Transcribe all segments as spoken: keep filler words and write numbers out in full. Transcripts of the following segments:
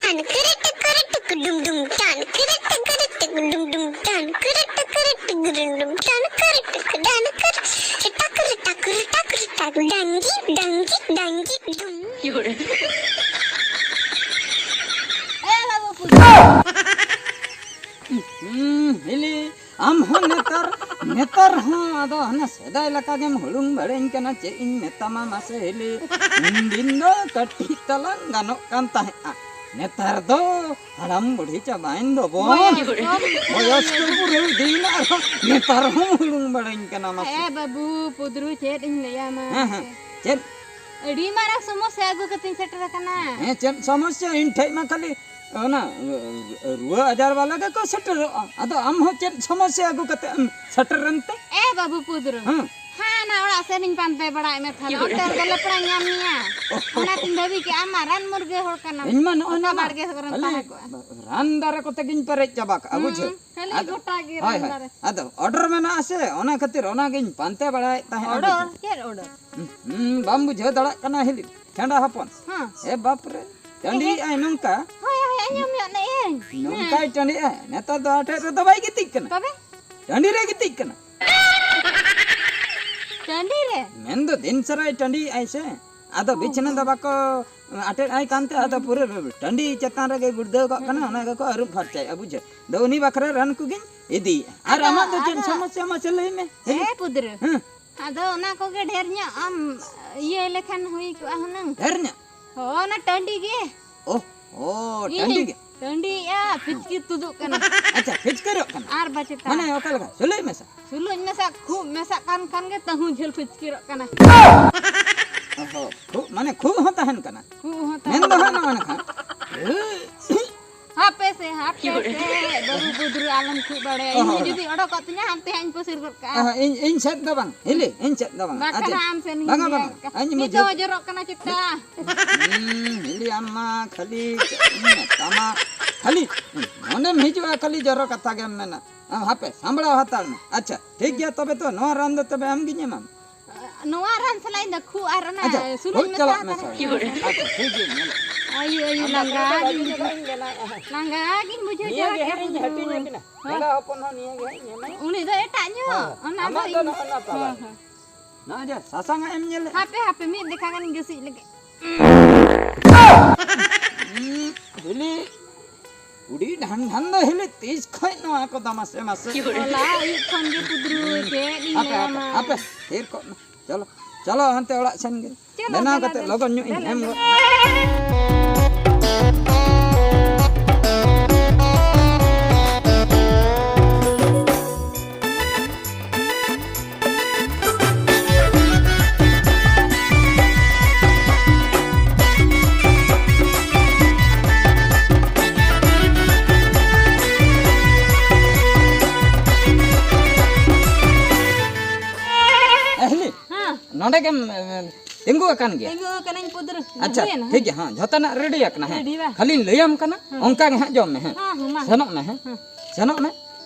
Tan kere tekere tekudum dum tan kere tekere tekudum dum tan kere tekere tekudum dum tan kere tekere tekere tekere tekere tekere danji danji danji dum. ᱦᱩᱸ, ᱦᱤᱞᱤ, ᱟᱢ ᱦᱚᱸ ᱱᱮᱛᱟᱨ, ᱱᱮᱛᱟᱨ ᱦᱚᱸ ᱟᱫᱚ ᱦᱟᱱᱮ ᱥᱮᱫᱟᱭ ᱞᱮᱠᱟ ᱜᱮᱢ ᱦᱩᱲᱩᱝ ᱵᱟᱲᱟᱧ ᱠᱟᱱᱟ᱾ ᱪᱮᱫ ᱤᱧ ᱢᱮᱛᱟᱢᱟ ᱢᱟᱥᱮ ᱦᱤᱞᱤ? ᱩᱱᱫᱤᱱ ᱫᱚ ᱠᱟᱹᱴᱤᱡ ᱛᱟᱞᱟᱝ ᱜᱟᱱᱚᱜ ᱠᱟᱱ ᱛᱟᱦᱮᱸᱫᱼᱟ, ᱱᱮᱛᱟᱨ ᱫᱚ ᱦᱟᱲᱟᱢ ᱵᱩᱲᱦᱤ ᱪᱟᱵᱟᱭᱮᱱ ᱫᱚᱵᱚᱱ᱾ ᱵᱚᱭᱚᱥ ᱠᱚ᱾ ᱵᱚᱭᱚᱥ ᱠᱚ ᱯᱩᱨᱟᱹᱣ ᱤᱫᱤᱭᱮᱱᱟ, ᱟᱨᱦᱚᱸ ᱱᱮᱛᱟᱨ ᱦᱚᱸ ᱦᱩᱲᱩᱝ ᱵᱟᱲᱟᱧ ᱠᱟᱱᱟ ᱢᱟᱥᱮ᱾ ᱦᱮᱸ ᱵᱟᱹᱵᱩ ᱯᱩᱫᱨᱩ, ᱪᱮᱫ ᱤᱧ ᱞᱟᱹᱭᱟᱢᱟ? ᱦᱮᱸ, ᱦᱮᱸ᱾ ᱪᱮᱫ? ᱟᱹᱰᱤ ᱢᱟᱨᱟᱝ ᱥᱚᱢᱚᱥᱥᱟ ᱟᱹᱜᱩ ᱠᱟᱛᱮᱧ ᱥᱮᱴᱮᱨ ᱟᱠᱟᱱᱟ᱾ ᱦᱮᱸ, ᱪᱮᱫ ᱥᱚᱢᱚᱥᱥᱟ? ᱤᱧ ᱴᱷᱮᱡ ᱢᱟ ᱠᱷᱟᱹᱞᱤ ᱚᱱᱟ, ᱨᱩᱣᱟᱹ ᱟᱡᱟᱨ ᱵᱟᱞᱟ ᱜᱮᱠᱚ ᱥᱮᱴᱮᱨᱚᱜᱼᱟ᱾ ᱟᱫᱚ ᱟᱢ ᱦᱚᱸ ᱪᱮᱫ ᱥᱚᱢᱚᱥᱥᱟ ᱟᱹᱜᱩ ᱠᱟᱛᱮ ᱮᱢ ᱥᱮᱴᱮᱨᱮᱱ ᱛᱮ? ᱮ ᱵᱟᱹᱵᱩ ᱯᱩᱫᱨᱩ, ᱦᱮᱸ᱾ ᱦᱟᱱᱟ ᱚᱲᱟᱜ ᱥᱮᱱ ᱤᱧ ᱯᱟᱱᱛᱮ ᱵᱟᱲᱟᱭᱮᱫ ᱢᱮ ᱛᱟᱦᱮᱱᱟ, ᱚᱱᱛᱮ ᱨᱮᱫᱚ ᱞᱮᱯᱲᱟᱧ ᱧᱟᱢ ᱢᱮᱭᱟ᱾ ᱚᱱᱟᱛᱤᱧ ᱵᱷᱟᱹᱵᱤ ᱠᱮᱜᱼᱟ, ᱟᱢ ᱢᱟ ᱨᱟᱱ ᱢᱩᱨᱜᱟᱹ ᱦᱚᱲ ᱠᱟᱱᱟᱢ᱾ ᱤᱧ ᱢᱟ ᱱᱚᱜᱼᱚᱭ ᱚᱠᱟ ᱱᱚᱣᱟ ᱵᱟᱲᱜᱮ ᱠᱚᱨᱮᱢ ᱠᱷᱟᱹᱞᱤ ᱛᱟᱦᱮᱸ ᱠᱚᱜᱼᱟ? ᱨᱟᱱ ᱫᱟᱨᱮ ᱠᱚᱛᱮ ᱜᱤᱧ ᱯᱮᱨᱮᱡ ᱪᱟᱵᱟ ᱠᱟᱜᱼᱟ, ᱦᱩᱸ, ᱵᱩᱡᱷᱟᱹᱣ? ᱠᱷᱟᱹᱞᱤ ᱟᱫᱚ, ᱜᱚᱴᱟ ᱜᱮ ᱦᱳᱭ, ᱨᱟᱱ ᱦᱳᱭ᱾ ᱫᱟᱨᱮ᱾ ᱟᱫᱚ ᱚᱰᱟᱨ ᱢᱮᱱᱟᱜᱼᱟ ᱥᱮ, ᱚᱱᱟ ᱠᱷᱟᱹᱛᱤᱨ ᱚᱱᱟᱜᱤᱧ ᱯᱟᱱᱛᱮ ᱵᱟᱲᱟᱭᱮᱫ ᱛᱟᱦᱮᱸᱫ, ᱚᱰᱟᱨ? ᱵᱩᱡᱷᱟᱹᱣ? ᱪᱮᱫ ᱚᱰᱟᱨ? ᱦᱩᱸ, ᱵᱟᱢ ᱵᱩᱡᱷᱟᱹᱣ ᱫᱟᱲᱮᱭᱟᱜ ᱠᱟᱱᱟ ᱦᱤᱞᱤ, ᱪᱷᱮᱸᱰᱟ ᱦᱚᱯᱚᱱ? ᱦᱮᱸ᱾ ᱮ ᱵᱟᱯ ᱨᱮ, ᱴᱟᱺᱰᱤᱭᱮᱜᱼᱟᱭ ᱱᱚᱝᱠᱟ᱾ ᱦᱳᱭ, ᱦᱳᱭ, ᱟᱸᱡᱚᱢ ᱧᱚᱜ ᱞᱮᱜ ᱟᱹᱧ᱾ ᱱᱚᱝᱠᱟᱭ ᱦᱮᱸ᱾ ᱴᱟᱺᱰᱤᱜᱼᱟ, ᱱᱮᱛᱟᱨ ᱫᱚ ᱟᱴᱮᱫ ᱨᱮᱫᱚ ᱵᱟᱭ ᱜᱤᱛᱤᱡ ᱠᱟᱱᱟ᱾ ᱛᱚᱵᱮ? ᱴᱟᱺᱰᱤ ᱨᱮ ᱜᱤᱛᱤᱡ ᱠᱟᱱᱟ᱾ ᱴᱟᱺᱰᱤ ᱨᱮ? ᱢᱮᱱᱫᱚ ᱫᱤᱱ ᱥᱟᱨᱟᱭ ᱴᱟᱺᱰᱤᱭᱮᱜᱼᱟᱭ ᱥᱮ, ᱟᱫᱚ ᱚ, ᱵᱤᱪᱷᱱᱟᱹ ᱫᱚ ᱦᱚᱸ᱾ ᱵᱟᱠᱚ ᱟᱴᱮᱫ ᱟᱭ ᱠᱟᱱᱛᱮ, ᱟᱫᱚ ᱯᱩᱨᱟᱹ ᱴᱟᱺᱰᱤ ᱪᱮᱛᱟᱱ ᱨᱮᱜᱮ ᱜᱩᱲᱫᱟᱹᱣ ᱠᱟᱜ ᱠᱟᱱᱟ, ᱦᱮᱸ᱾ ᱚᱱᱟ ᱜᱮᱠᱚ ᱟᱹᱨᱩᱵ ᱯᱷᱟᱨᱪᱟᱭᱮᱫᱼᱟ, ᱵᱩᱡᱷᱟᱹᱣ᱾ ᱟᱫᱚ ᱩᱱᱤ ᱵᱟᱠᱷᱨᱟ ᱨᱟᱱ ᱠᱚᱜᱮᱧ ᱤᱫᱤᱭᱮᱫᱼᱟ᱾ ᱟᱨ ᱟᱫᱚ, ᱟᱢᱟᱜ ᱫᱚ ᱪᱮᱫ ᱟᱫᱚ, ᱥᱚᱢᱚᱥᱥᱟ ᱢᱟᱥᱮ ᱞᱟᱹᱭ ᱢᱮ? ᱦᱮᱸ, ᱯᱩᱫᱨᱟᱹ᱾ ᱦᱮᱸ᱾ ᱟᱫᱚ ᱚᱱᱟ ᱠᱚᱜᱮ ᱰᱷᱮᱨ ᱧᱚᱜ ᱟᱢ ᱤᱭᱟᱹ ᱞᱮᱠᱷᱟᱱ ᱦᱩᱭ ᱠᱚᱜᱼᱟ ᱦᱩᱱᱟᱹᱝ᱾ ᱰᱷᱮᱨ ᱧᱚᱜ? ᱦᱚᱸ, ᱚᱱᱟ ᱴᱟᱺᱰᱤ ᱜᱮ᱾ ᱳ, ᱳ, ᱤᱧ ᱴᱟᱺᱰᱤ ᱜᱮ? ᱴᱟᱺᱰᱤᱭᱮᱜᱼᱟ, ᱯᱷᱤᱪᱠᱤᱨ ᱛᱩᱫᱩᱜ ᱠᱟᱱᱟ᱾ ᱟᱪᱪᱷᱟ, ᱯᱷᱤᱪᱠᱟᱹᱨᱚᱜ ᱠᱟᱱᱟ? ᱟᱨ ᱵᱟᱪᱮᱛᱟ᱾ ᱢᱟᱱᱮ ᱚᱠᱟ ᱞᱮᱠᱟ? ᱥᱩᱞᱩᱡ ᱢᱮᱥᱟ? ᱥᱩᱞᱩᱡ ᱢᱮᱥᱟ, ᱠᱷᱩᱜ ᱢᱮᱥᱟᱜ ᱠᱟᱱ ᱠᱷᱟᱱ ᱜᱮ ᱛᱟᱹᱦᱩ ᱡᱷᱟᱹᱞ ᱯᱷᱤᱪᱠᱤᱨᱚᱜ ᱠᱟᱱᱟ᱾ ᱚ ᱦᱚᱸ, ᱠᱷᱩᱜ, ᱢᱟᱱᱮ ᱠᱷᱩᱜ ᱦᱚᱸ ᱛᱟᱦᱮᱱ ᱠᱟᱱᱟ? ᱠᱷᱩᱜ ᱦᱚᱸ ᱛᱟᱦᱮᱱ ᱢᱮᱱ ᱫᱚ ᱠᱟᱱᱟ᱾ ᱦᱟᱸᱜ ᱱᱚᱜᱼᱚ ᱱᱚᱝᱠᱟ᱾ ᱦᱟᱯᱮ ᱥᱮ, ᱦᱟᱯᱮ ᱥᱮ, ᱵᱟᱹᱵᱩ ᱵᱩᱫᱽᱨᱩ ᱟᱞᱚᱢ ᱠᱷᱩᱜ ᱵᱟᱲᱟᱭᱟ᱾ ᱚ ᱤᱧ ᱦᱚᱸ ᱦᱚᱸ᱾ ᱡᱩᱫᱤ ᱚᱰᱚᱠᱚᱜ ᱛᱤᱧᱟ, ᱦᱟᱱᱛᱮ ᱦᱟᱸᱜ ᱤᱧ ᱯᱟᱹᱥᱤᱨ ᱜᱚᱫ ᱠᱟᱜᱼᱟ᱾ ᱚ ᱦᱚᱸ, ᱤᱧ, ᱤᱧ ᱥᱮᱫ ᱫᱚ ᱵᱟᱝ, ᱦᱤᱞᱤ, ᱤᱧ ᱥᱮᱫ ᱫᱚ ᱵᱟᱝ᱾ ᱵᱟᱠᱷᱟᱱ ᱟᱡᱮ, ᱦᱟᱸᱜ ᱟᱢ ᱥᱮᱱ ᱤᱧ ᱵᱟᱝᱟ, ᱧᱮᱞ ᱵᱟᱝᱟ, ᱠᱟᱜᱼᱟ᱾ ᱤᱧ ᱱᱤᱛ ᱵᱩᱡᱷᱟᱹᱣ ᱫᱚ ᱡᱚᱨᱚᱜ ᱠᱟᱱᱟ ᱪᱮᱛᱟ? ᱦᱩᱸ, ᱦᱤᱞᱤ ᱟᱢ ᱢᱟ ᱠᱷᱟᱹᱞᱤ ᱪᱮᱫ ᱤᱧ ᱢᱮᱛᱟᱢᱟ, ᱠᱷᱟᱹᱞᱤ ᱱᱚᱸᱰᱮᱢ ᱦᱤᱡᱩᱜᱼᱟ, ᱠᱷᱟᱹᱞᱤ ᱡᱚᱨᱚ ᱠᱟᱛᱷᱟ ᱜᱮᱢ ᱢᱮᱱᱟ᱾ ᱟᱢ ᱦᱟᱯᱮ, ᱥᱟᱢᱵᱲᱟᱣ ᱦᱟᱛᱟᱲ ᱢᱮ᱾ ᱟᱪᱪᱷᱟ, ᱴᱷᱤᱠ ᱜᱮᱭᱟ, ᱛᱚᱵᱮ ᱛᱚ ᱱᱚᱣᱟ ᱨᱟᱱ ᱫᱚ ᱛᱚᱵᱮ ᱟᱢ ᱜᱤᱧ ᱮᱢᱟᱢ᱾ ᱱᱚᱣᱟ ᱨᱟᱱ ᱥᱟᱞᱟᱜ ᱤᱧ ᱫᱚ ᱠᱷᱩᱜ ᱟᱨ ᱚᱱᱟ ᱟᱪᱪᱷᱟ, ᱥᱩᱱᱩᱢ ᱦᱳᱭ, ᱢᱮᱥᱟ ᱪᱟᱞᱟᱜ ᱢᱮ ᱦᱟᱛᱟᱲ ᱥᱟᱨ᱾ ᱤᱧ᱾ ᱟᱪᱪᱷᱟ, ᱴᱷᱤᱠ ᱜᱮᱭᱟ, ᱧᱮᱞᱚᱜ᱾ ᱟᱭᱩ, ᱟᱭᱩ, ᱟᱢ ᱫᱚ ᱞᱟᱸᱜᱟ ᱚᱠᱚᱭ ᱫᱚ ᱜᱤᱧ ᱵᱟᱹᱧ ᱵᱩᱡᱷᱟᱹᱣ᱾ ᱵᱮᱱᱟᱣᱮᱫᱼᱟ ᱦᱟᱸᱜ? ᱞᱟᱸᱜᱟ ᱜᱤᱧ ᱵᱩᱡᱷᱟᱹᱣ ᱱᱤᱭᱟᱹ ᱜᱮ ᱪᱟᱵᱟ ᱦᱟᱸᱜ ᱤᱧ ᱠᱮᱫᱟ᱾ ᱦᱟᱹᱴᱤᱧ ᱟᱹᱵᱤᱱᱟ᱾ ᱦᱮᱸ᱾ ᱮᱸᱜᱟ ᱦᱚᱯᱚᱱ ᱦᱚᱸ ᱱᱤᱭᱟᱹ ᱜᱮ ᱦᱟᱸᱜ ᱤᱧ ᱮᱢᱟᱭᱟ᱾ ᱩᱱᱤ ᱫᱚ ᱮᱴᱟᱜ ᱧᱚᱜ, ᱦᱮᱸ, ᱦᱮᱸ᱾ ᱚᱱᱟ ᱟᱢᱟᱜ ᱫᱚ ᱤᱧ ᱱᱚᱜᱼᱚ ᱱᱚᱣᱟ ᱦᱮᱸ, ᱛᱟᱞᱟ᱾ ᱦᱮᱸ᱾ ᱱᱚᱜᱼᱚᱭ ᱡᱮ ᱥᱟᱥᱟᱝ ᱟᱜ ᱮᱢ ᱧᱮᱞᱮᱫ᱾ ᱦᱟᱯᱮ, ᱦᱟᱯᱮ, ᱢᱤᱫ ᱫᱮᱠᱷᱟ ᱜᱟᱱᱤᱧ ᱜᱟᱹᱥᱤᱡ ᱞᱮᱜᱮ᱾ ᱦᱩᱸ, ᱦᱤᱞᱤ, ᱩᱰᱤ ᱰᱷᱟᱱ ᱰᱷᱟᱱ ᱫᱚ ᱦᱤᱞᱤ, ᱛᱤᱥ ᱠᱷᱚᱡ ᱱᱚᱣᱟ ᱠᱚ ᱫᱟᱢᱟ ᱥᱮ ᱢᱟᱥᱮ? ᱦᱚᱞᱟ ᱟᱹᱭᱩᱵ ᱠᱷᱚᱱ ᱜᱮ ᱯᱩᱫᱨᱩ ᱪᱮᱫ ᱤᱧ ᱦᱟᱯᱮ, ᱦᱟᱯᱮ, ᱞᱟᱹᱭᱟᱢᱟ? ᱦᱟᱯᱮ, ᱛᱷᱤᱨ ᱠᱚᱜ ᱢᱮ᱾ ᱪᱚᱞᱚ, ᱪᱚᱞᱚ ᱦᱟᱱᱛᱮ ᱚᱲᱟᱜ ᱥᱮᱱ ᱜᱮ᱾ ᱪᱚᱞᱚ, ᱵᱮᱱᱟᱣ ᱫᱮᱞᱟ, ᱠᱟᱛᱮ ᱫᱮᱞᱟ, ᱞᱚᱜᱚᱱ ᱧᱚᱜ ᱤᱧ ᱫᱮᱞᱟ, ᱮᱢ ᱫᱮᱞᱟ᱾ ᱜᱚᱫ᱾ ᱮ, ᱦᱤᱞᱤ, ᱦᱮᱸ᱾ ᱱᱚᱰᱮ ᱜᱮᱢ, ᱮ, ᱛᱤᱸᱜᱩ ᱟᱠᱟᱱ ᱜᱮᱭᱟ? ᱛᱤᱸᱜᱩ ᱟᱠᱟᱱᱟᱹᱧ ᱯᱩᱫᱨᱩ᱾ ᱟᱪᱪᱷᱟ, ᱦᱩᱭᱮᱱᱟ? ᱴᱷᱤᱠ ᱜᱮᱭᱟ, ᱦᱮᱸ, ᱡᱷᱚᱛᱚᱱᱟᱜ ᱨᱮᱰᱤ ᱟᱠᱟᱱᱟ, ᱦᱮᱸ᱾ ᱨᱮᱰᱤ ᱵᱟ? ᱠᱷᱟᱹᱞᱤᱧ ᱞᱟᱹᱭᱟᱢ ᱠᱟᱱᱟ, ᱦᱮᱸ᱾ ᱚᱱᱠᱟ ᱜᱮ ᱦᱟᱸᱜ ᱡᱚᱢ ᱢᱮ, ᱦᱮᱸ᱾ ᱦᱮᱸ, ᱦᱮᱸ, ᱢᱟ᱾ ᱥᱮᱱᱚᱜ ᱢᱮ, ᱦᱮᱸ᱾ ᱦᱮᱸ᱾ ᱥᱮᱱᱚᱜ ᱢᱮ᱾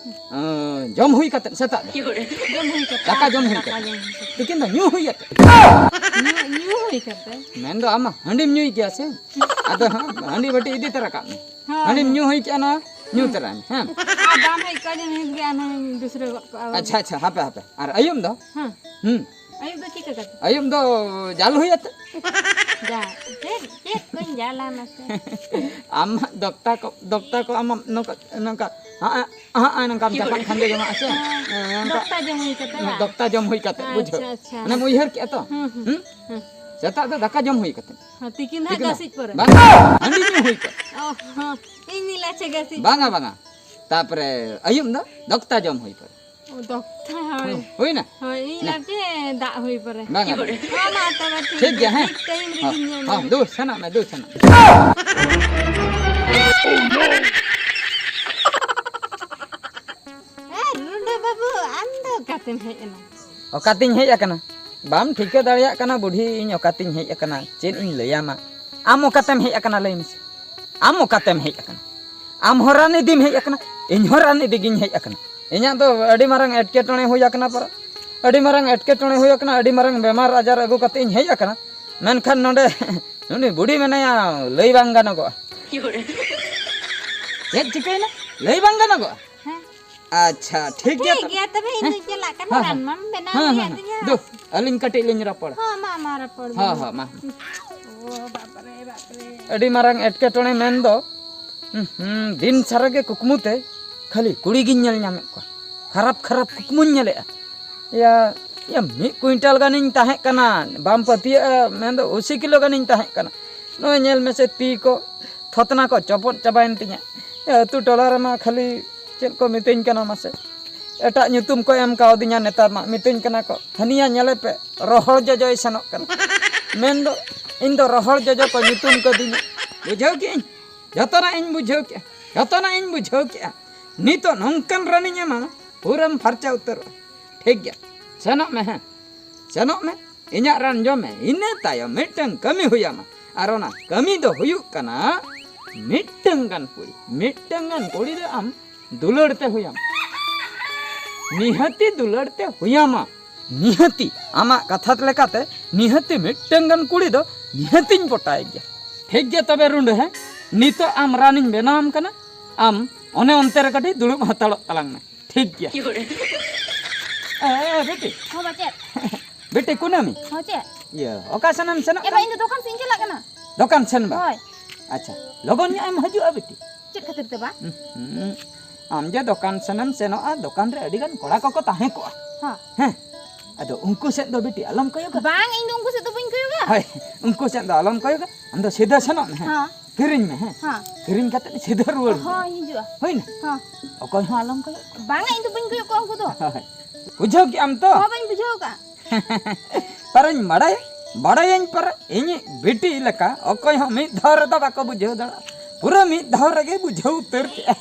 ᱮᱸ, ᱡᱚᱢ ᱦᱩᱭ ᱠᱟᱛᱮᱫ ᱥᱮᱛᱟᱜ ᱫᱚ᱾ ᱡᱚᱢ ᱦᱩᱭ ᱠᱟᱛᱮ᱾ ᱫᱟᱠᱟ ᱡᱚᱢ ᱦᱩᱭ ᱫᱟᱠᱟ ᱠᱟᱛᱮ᱾ ᱡᱚᱢ ᱦᱩᱭ ᱠᱟᱛᱮ᱾ ᱛᱤᱠᱤᱱ ᱫᱚ ᱧᱩ ᱦᱩᱭ ᱠᱟᱛᱮ᱾ ᱧᱩ, ᱧᱩ ᱦᱩᱭ ᱠᱟᱛᱮ? ᱢᱮᱱᱫᱚ ᱟᱢ ᱢᱟ ᱦᱟᱺᱰᱤᱢ ᱧᱩᱭ ᱜᱮᱭᱟ ᱥᱮ? ᱟᱫᱚ ᱦᱟᱸᱜ ᱦᱟᱺᱰᱤ ᱵᱟᱹᱴᱤ ᱤᱫᱤ ᱛᱚᱨᱟ ᱠᱟᱜ ᱢᱮ᱾ ᱦᱳᱭ, ᱦᱟᱺᱰᱤᱢ ᱦᱳᱭ᱾ ᱧᱩ ᱦᱩᱭ ᱠᱮᱜᱼᱟ, ᱱᱚᱣᱟ ᱧᱩ ᱛᱚᱨᱟᱭ ᱢᱮ, ᱦᱮᱸ᱾ ᱟᱨ ᱵᱟᱢ ᱦᱮᱡ ᱠᱚᱜᱼᱟ, ᱡᱟᱹᱱᱤᱡ ᱜᱮ ᱟᱨᱦᱚᱸᱧ ᱫᱩᱥᱨᱟᱹ ᱜᱚᱫ ᱠᱚᱜᱼᱟ᱾ ᱟᱪᱪᱷᱟ, ᱟᱪᱪᱷᱟ, ᱦᱟᱯᱮ, ᱦᱟᱯᱮ᱾ ᱟᱨ ᱟᱹᱭᱩᱵ ᱫᱚ? ᱦᱮᱸ᱾ ᱦᱩᱸ᱾ ᱟᱹᱭᱩᱵ ᱫᱚ ᱪᱤᱠᱟᱹ ᱠᱟᱛᱮ? ᱟᱹᱭᱩᱵ ᱫᱚ ᱡᱟᱞ ᱦᱩᱭ ᱟᱛᱮ᱾ ᱡᱟ, ᱪᱮᱫ, ᱪᱮᱫ ᱠᱚᱧ ᱡᱟᱞᱟ ᱢᱟᱥᱮ? ᱟᱢ ᱫᱚᱠᱛᱟ ᱠᱚ, ᱫᱚᱠᱛᱟ ᱠᱚ ᱟᱢ ᱱᱚᱝᱠᱟ, ᱱᱚᱝᱠᱟ, ᱦᱟᱸᱜ, ᱦᱟᱸᱜ, ᱱᱚᱝᱠᱟᱢ ᱪᱟᱯᱟᱫ ᱠᱷᱟᱱ ᱜᱮ ᱡᱚᱢᱟᱜ ᱟᱥᱮ? ᱦᱮᱸ, ᱦᱮᱸ, ᱱᱚᱝᱠᱟ᱾ ᱫᱚᱠᱛᱟ ᱡᱚᱢ ᱦᱩᱭ ᱠᱟᱛᱮ ᱵᱟᱝ? ᱫᱚᱠᱛᱟ ᱡᱚᱢ ᱦᱩᱭ ᱠᱟᱛᱮ, ᱵᱩᱡᱷᱟᱹᱣ? ᱟᱪᱪᱷᱟ, ᱟᱪᱪᱷᱟ᱾ ᱢᱟᱱᱮᱢ ᱩᱭᱦᱟᱹᱨ ᱠᱮᱜᱼᱟ ᱛᱚ? ᱦᱩᱸ, ᱦᱩᱸ, ᱦᱩᱸ? ᱦᱩᱸ᱾ ᱥᱮᱛᱟᱜ ᱫᱚ ᱫᱟᱠᱟ ᱡᱚᱢ ᱦᱩᱭ ᱠᱟᱛᱮ᱾ ᱦᱮᱸ, ᱛᱤᱠᱤᱱ ᱦᱟᱸᱜ ᱛᱤᱠᱤᱱ ᱫᱚ ᱜᱟᱥᱤᱡ ᱯᱚᱨᱮ? ᱵᱟᱝ, ᱦᱟᱺᱰᱤ ᱧᱩ ᱦᱩᱭ ᱠᱟᱛᱮ᱾ ᱚ, ᱦᱚᱸ᱾ ᱤᱧ ᱞᱟᱪᱷᱮ ᱜᱟᱥᱤᱡ᱾ ᱵᱟᱝᱟ, ᱵᱟᱝᱟ᱾ ᱛᱟᱯᱚᱨᱮ ᱟᱹᱭᱩᱵ ᱫᱚ ᱫᱚᱠᱛᱟ ᱡᱚᱢ ᱦᱩᱭ ᱯᱚᱨᱮ᱾ ᱚ, ᱫᱚᱠᱛᱟ, ᱦᱳᱭ᱾ ᱦᱩᱸ, ᱦᱩᱭᱱᱟ? ᱦᱳᱭ, ᱤᱧ ᱱᱟ᱾ ᱞᱟᱪᱷᱮ ᱫᱟᱜ ᱦᱩᱭ ᱯᱚᱨᱮ᱾ ᱵᱟᱝᱟ, ᱵᱟᱝᱟ᱾ ᱦᱚᱸ, ᱢᱟ ᱛᱚᱵᱮ ᱴᱷᱤᱠ ᱴᱷᱤᱠ ᱜᱮᱭᱟ, ᱜᱮᱭᱟ, ᱦᱮᱸ? ᱴᱷᱤᱠ ᱴᱟᱭᱤᱢ ᱦᱚᱸ, ᱨᱮᱜᱤᱧ ᱧᱟᱢᱟ᱾ ᱦᱚᱸ, ᱫᱩ, ᱥᱮᱱᱚᱜ ᱢᱮ, ᱫᱩ, ᱥᱮᱱᱚᱜ ᱢᱮ᱾ ᱮ, ᱨᱩᱰᱟᱹ ᱵᱟᱹᱵᱩ, ᱟᱢ ᱫᱚ ᱚᱠᱟᱛᱮᱢ ᱦᱮᱡ ᱮᱱᱟ? ᱚᱠᱟᱛᱤᱧ ᱦᱮᱡ ᱟᱠᱟᱱᱟ? ᱵᱟᱢ ᱴᱷᱤᱠᱟᱹ ᱫᱟᱲᱮᱭᱟᱜ ᱠᱟᱱᱟ ᱵᱩᱰᱷᱤ, ᱤᱧ ᱚᱠᱟᱛᱤᱧ ᱦᱮᱡ ᱟᱠᱟᱱᱟ? ᱪᱮᱫ ᱤᱧ ᱞᱟᱹᱭᱟᱢᱟ? ᱟᱢ ᱚᱠᱟᱛᱮᱢ ᱦᱮᱡ ᱟᱠᱟᱱᱟ, ᱞᱟᱹᱭ ᱢᱮᱥᱮ? ᱟᱢ ᱚᱠᱟᱛᱮᱢ ᱦᱮᱡ ᱟᱠᱟᱱᱟ? ᱟᱢ ᱦᱚᱸ ᱨᱟᱱ ᱤᱫᱤᱢ ᱦᱮᱡ ᱟᱠᱟᱱᱟ, ᱤᱧ ᱦᱚᱸ ᱨᱟᱱ ᱤᱫᱤ ᱜᱤᱧ ᱦᱮᱡ ᱟᱠᱟᱱᱟ᱾ ᱤᱧᱟᱹᱜ ᱫᱚ ᱟᱹᱰᱤ ᱢᱟᱨᱟᱝ ᱮᱴᱠᱮᱴᱚᱬᱮ ᱦᱩᱭ ᱟᱠᱟᱱᱟ ᱯᱟᱨᱟ, ᱟᱹᱰᱤ ᱢᱟᱨᱟᱝ ᱮᱴᱠᱮᱴᱚᱬᱮ ᱦᱩᱭ ᱟᱠᱟᱱᱟ, ᱟᱹᱰᱤ ᱢᱟᱨᱟᱝ ᱵᱮᱢᱟᱨ ᱟᱡᱟᱨ ᱟᱹᱜᱩ ᱠᱟᱛᱮ ᱤᱧ ᱦᱮᱡ ᱟᱠᱟᱱᱟ᱾ ᱢᱮᱱᱠᱷᱟᱱ ᱱᱚᱰᱮ ᱩᱱᱤ ᱵᱩᱰᱷᱤ ᱢᱮᱱᱟᱭᱟ, ᱞᱟᱹᱭ ᱵᱟᱝ ᱜᱟᱱᱚᱜᱚᱜᱼᱟ᱾ ᱪᱮᱫ ᱪᱤᱠᱟᱹᱭᱮᱱᱟ? ᱞᱟᱹᱭ ᱵᱟᱝ ᱜᱟᱱᱚᱜᱚᱜᱼᱟ? ᱦᱮᱸ᱾ ᱟᱪᱪᱷᱟ, ᱴᱷᱤᱠ ᱜᱮᱭᱟ ᱴᱷᱤᱠ ᱛᱚᱵᱮ᱾ ᱜᱮᱭᱟ ᱛᱚᱵᱮ, ᱤᱧ ᱫᱚᱧ ᱪᱟᱞᱟᱜ ᱠᱟᱱᱟ, ᱦᱮᱸ, ᱨᱟᱱ ᱦᱮᱸ᱾ ᱢᱟᱢ ᱵᱮᱱᱟᱣ ᱦᱮᱸ, ᱦᱮᱸ, ᱦᱮᱸ᱾ ᱫᱩ, ᱟᱹᱞᱤᱧ ᱠᱟᱹᱴᱤᱡ ᱞᱤᱧ ᱨᱚᱯᱚᱲᱟ᱾ ᱦᱚᱸ, ᱢᱟ, ᱢᱟ, ᱨᱚᱯᱚᱲ ᱦᱚᱸ, ᱵᱤᱱ᱾ ᱦᱚᱸ, ᱢᱟ᱾ ᱚ, ᱵᱟᱵᱨᱮ, ᱵᱟᱵᱨᱮ᱾ ᱟᱹᱰᱤ ᱢᱟᱨᱟᱝ ᱮᱴᱠᱮᱴᱚᱬᱮ ᱢᱮᱱ ᱫᱚ, ᱦᱩᱸ, ᱦᱩᱸ, ᱫᱤᱱ ᱥᱟᱨᱟ ᱜᱮ ᱠᱩᱠᱢᱩ ᱛᱮ ᱠᱷᱟᱹᱞᱤ ᱠᱩᱲᱤ ᱜᱤᱧ ᱧᱮᱞ ᱧᱟᱢᱮᱫ ᱠᱚᱣᱟ᱾ ᱠᱷᱟᱨᱟᱯ, ᱠᱷᱟᱨᱟᱯ ᱠᱩᱠᱢᱩᱧ ᱧᱮᱞᱮᱫᱼᱟ᱾ ᱭᱟ, ᱭᱟ, ᱢᱤᱫ ᱠᱩᱭᱤᱱᱴᱟᱞ ᱜᱟᱱᱤᱧ ᱛᱟᱦᱮᱸ ᱠᱟᱱᱟ, ᱵᱟᱢ ᱯᱟᱹᱛᱭᱟᱹᱜᱼᱟ, ᱢᱮᱱᱫᱚ ᱟᱹᱥᱤ ᱠᱤᱞᱳ ᱜᱟᱱᱤᱧ ᱛᱟᱦᱮᱸ ᱠᱟᱱᱟ᱾ ᱱᱚᱜᱼᱚᱭ ᱧᱮᱞ ᱢᱮᱥᱮ, ᱛᱤ ᱠᱚ, ᱛᱷᱚᱛᱱᱟ ᱠᱚ ᱪᱚᱯᱚᱫ ᱪᱟᱵᱟᱭᱮᱱ ᱛᱤᱧᱟ᱾ ᱭᱟ, ᱟᱹᱛᱩ ᱴᱚᱞᱟ ᱨᱮᱢᱟ ᱠᱷᱟᱹᱞᱤ ᱪᱮᱫ ᱠᱚ ᱢᱤᱛᱟᱹᱧ ᱠᱟᱱᱟ ᱢᱟᱥᱮ? ᱮᱴᱟᱜ ᱧᱩᱛᱩᱢ ᱠᱚ ᱮᱢ ᱠᱟᱣᱫᱤᱧᱟ ᱱᱮᱛᱟᱨ ᱢᱟ, ᱢᱤᱛᱟᱹᱧ ᱠᱟᱱᱟ ᱠᱚ, "ᱦᱟᱹᱱᱤᱭᱟ ᱧᱮᱞᱮ ᱯᱮ, ᱨᱚᱦᱚᱲ ᱡᱚᱡᱚᱭ ᱥᱮᱱᱚᱜ ᱠᱟᱱᱟ᱾" ᱢᱮᱱᱫᱚ ᱤᱧ ᱫᱚ ᱨᱚᱦᱚᱲ ᱡᱚᱡᱚ ᱠᱚ ᱧᱩᱛᱩᱢ ᱠᱟᱹᱫᱤᱧᱟ᱾ ᱵᱩᱡᱷᱟᱹᱣ ᱠᱮᱜᱼᱟᱹᱧ, ᱡᱚᱛᱚᱱᱟᱜ ᱤᱧ ᱵᱩᱡᱷᱟᱹᱣ ᱠᱮᱜᱼᱟ, ᱡᱚᱛᱚᱱᱟᱜ ᱤᱧ ᱵᱩᱡᱷᱟᱹᱣ ᱠᱮᱜᱼᱟ᱾ ᱱᱤᱛᱚᱜ ᱱᱚᱝᱠᱟᱱ ᱨᱟᱱᱤᱧ ᱮᱢᱟᱢᱟ, ᱯᱩᱨᱟᱹᱢ ᱯᱷᱟᱨᱪᱟ ᱩᱛᱟᱹᱨᱚᱜᱼᱟ᱾ ᱴᱷᱤᱠ ᱜᱮᱭᱟ, ᱥᱮᱱᱚᱜ ᱢᱮ᱾ ᱦᱮᱸ, ᱥᱮᱱᱚᱜ ᱢᱮ, ᱤᱧᱟᱹᱜ ᱨᱟᱱ ᱡᱚᱢ ᱢᱮ, ᱤᱱᱟᱹ ᱛᱟᱭᱚᱢ ᱢᱤᱫᱴᱟᱝ ᱠᱟᱹᱢᱤ ᱦᱩᱭ ᱟᱢᱟ᱾ ᱟᱨ ᱚᱱᱟ ᱠᱟᱹᱢᱤ ᱫᱚ ᱦᱩᱭᱩᱜ ᱠᱟᱱᱟ, ᱢᱤᱫᱴᱟᱝ ᱜᱟᱱ ᱠᱩᱲᱤ, ᱢᱤᱫᱴᱟᱝ ᱜᱟᱱ ᱠᱩᱲᱤ ᱫᱚ ᱟᱢ ᱫᱩᱞᱟᱹᱲ ᱛᱮ ᱦᱩᱭᱟᱢᱟ᱾ ᱱᱤᱦᱟᱹᱛᱤ ᱫᱩᱞᱟᱹᱲ ᱛᱮ ᱦᱩᱭᱟᱢᱟ᱾ ᱱᱤᱦᱟᱹᱛᱤ ᱟᱢᱟᱜ ᱠᱟᱛᱷᱟ ᱞᱮᱠᱟᱛᱮ ᱱᱤᱦᱟᱹᱛᱤ ᱢᱤᱫᱴᱟᱝ ᱜᱟᱱ ᱠᱩᱲᱤ ᱫᱚ ᱱᱤᱦᱟᱹᱛᱤᱧ ᱯᱚᱴᱟᱭ ᱜᱮᱭᱟ᱾ ᱴᱷᱤᱠ ᱜᱮᱭᱟ ᱛᱚᱵᱮ ᱨᱩᱸᱰᱟᱹ, ᱦᱮᱸ? ᱱᱤᱛᱚᱜ ᱟᱢ ᱨᱟᱱᱤᱧ ᱵᱮᱱᱟᱣᱟᱢ ᱠᱟᱱᱟ, ᱟᱢ ᱚᱱᱮ ᱚᱱᱛᱮ ᱨᱮ ᱠᱟᱹᱴᱤᱡ ᱫᱩᱲᱩᱵ ᱦᱟᱛᱟᱲᱚᱜ ᱛᱟᱞᱟᱝ ᱢᱮ᱾ ᱴᱷᱤᱠ ᱜᱮᱭᱟ᱾ ᱮ, ᱵᱤᱴᱤ᱾ ᱦᱚᱸ, ᱵᱟ, ᱪᱮᱫ? ᱵᱤᱴᱤ ᱠᱩᱱᱟᱹᱢᱤ᱾ ᱦᱚᱸ, ᱪᱮᱫ? ᱤᱭᱟᱹ, ᱚᱠᱟ ᱥᱮᱱᱮᱢ ᱥᱮᱱᱚᱜ ᱮ, ᱵᱟ, ᱠᱟᱱ? ᱤᱧ ᱫᱚ ᱫᱚᱠᱟᱱ ᱥᱮᱫ ᱤᱧ ᱪᱟᱞᱟᱜ ᱠᱟᱱᱟ᱾ ᱫᱚᱠᱟᱱ ᱥᱮᱱ ᱵᱟ? ᱦᱳᱭ᱾ ᱟᱪᱪᱷᱟ, ᱞᱚᱜᱚᱱ ᱧᱚᱜ ᱮᱢ ᱦᱤᱡᱩᱜᱼᱟ ᱵᱤᱴᱤ᱾ ᱪᱮᱫ ᱠᱷᱟᱹᱛᱤᱨ ᱛᱮ ᱵᱟ? ᱦᱩᱸ, ᱦᱩᱸ᱾ ᱟᱢ ᱡᱮ ᱫᱚᱠᱟᱱ ᱥᱮᱱᱮᱢ ᱥᱮᱱᱚᱜᱼᱟ, ᱫᱚᱠᱟᱱ ᱨᱮ ᱟᱹᱰᱤ ᱜᱟᱱ ᱠᱚᱲᱟ ᱠᱚᱠᱚ ᱛᱟᱦᱮᱸ ᱠᱚᱜᱼᱟ᱾ ᱦᱚᱸ᱾ ᱦᱮᱸ? ᱟᱫᱚ ᱩᱱᱠᱩ ᱥᱮᱫ ᱫᱚ ᱵᱤᱴᱤ ᱟᱞᱚᱢ ᱠᱚᱭᱚᱜᱟ᱾ ᱵᱟᱝ, ᱤᱧ ᱫᱚ ᱩᱱᱠᱩ ᱥᱮᱫ ᱫᱚ ᱵᱟᱹᱧ ᱠᱚᱭᱚᱜᱟ᱾ ᱦᱳᱭ, ᱩᱱᱠᱩ ᱥᱮᱫ ᱫᱚ ᱟᱞᱚᱢ ᱠᱚᱭᱚᱜᱟ᱾ ᱟᱢ ᱫᱚ ᱥᱤᱫᱷᱟᱹ ᱥᱮᱱᱚᱜ ᱢᱮ, ᱦᱮᱸ? ᱦᱚᱸ᱾ ᱠᱤᱨᱤᱧ ᱢᱮ, ᱦᱮᱸ? ᱦᱚᱸ᱾ ᱠᱤᱨᱤᱧ ᱠᱟᱛᱮ ᱥᱤᱫᱷᱟᱹ ᱨᱩᱣᱟᱹᱲ ᱦᱤᱡᱩᱜ ᱢᱮ᱾ ᱦᱚᱸ, ᱦᱤᱡᱩᱜᱼᱟ᱾ ᱦᱩᱭᱱᱟ? ᱦᱚᱸ᱾ ᱚᱠᱚᱭ ᱦᱚᱸ ᱟᱞᱚᱢ ᱠᱚᱭᱚᱜ ᱠᱚᱣᱟ᱾ ᱵᱟᱝᱟ, ᱤᱧ ᱫᱚ ᱵᱟᱹᱧ ᱠᱚᱭᱚᱜ ᱠᱚᱣᱟ ᱩᱱᱠᱩ ᱫᱚ᱾ ᱦᱳᱭ᱾ ᱵᱩᱡᱷᱟᱹᱣ ᱠᱮᱜ ᱟᱢ ᱛᱚ? ᱦᱚᱸ, ᱵᱟᱹᱧ ᱵᱩᱡᱷᱟᱹᱣ ᱠᱟᱜᱼᱟ᱾ ᱯᱟᱨᱟᱧ ᱵᱟᱲᱟᱭᱟ, ᱵᱟᱲᱟᱭᱟᱹᱧ ᱯᱟᱨᱟ, ᱤᱧᱤᱡ ᱵᱤᱴᱤ ᱞᱮᱠᱟ ᱚᱠᱚᱭ ᱦᱚᱸ ᱢᱤᱫ ᱫᱷᱟᱣ ᱨᱮᱫᱚ ᱵᱟᱠᱚ ᱵᱩᱡᱷᱟᱹᱣ ᱫᱟᱲᱮᱭᱟᱜᱼᱟ᱾ ᱯᱩᱨᱟᱹ ᱢᱤᱫ ᱫᱷᱟᱣ ᱨᱮᱜᱮ ᱵᱩᱡᱷᱟᱹᱣ ᱩᱛᱟᱹᱨ ᱠᱮᱜᱼᱟ᱾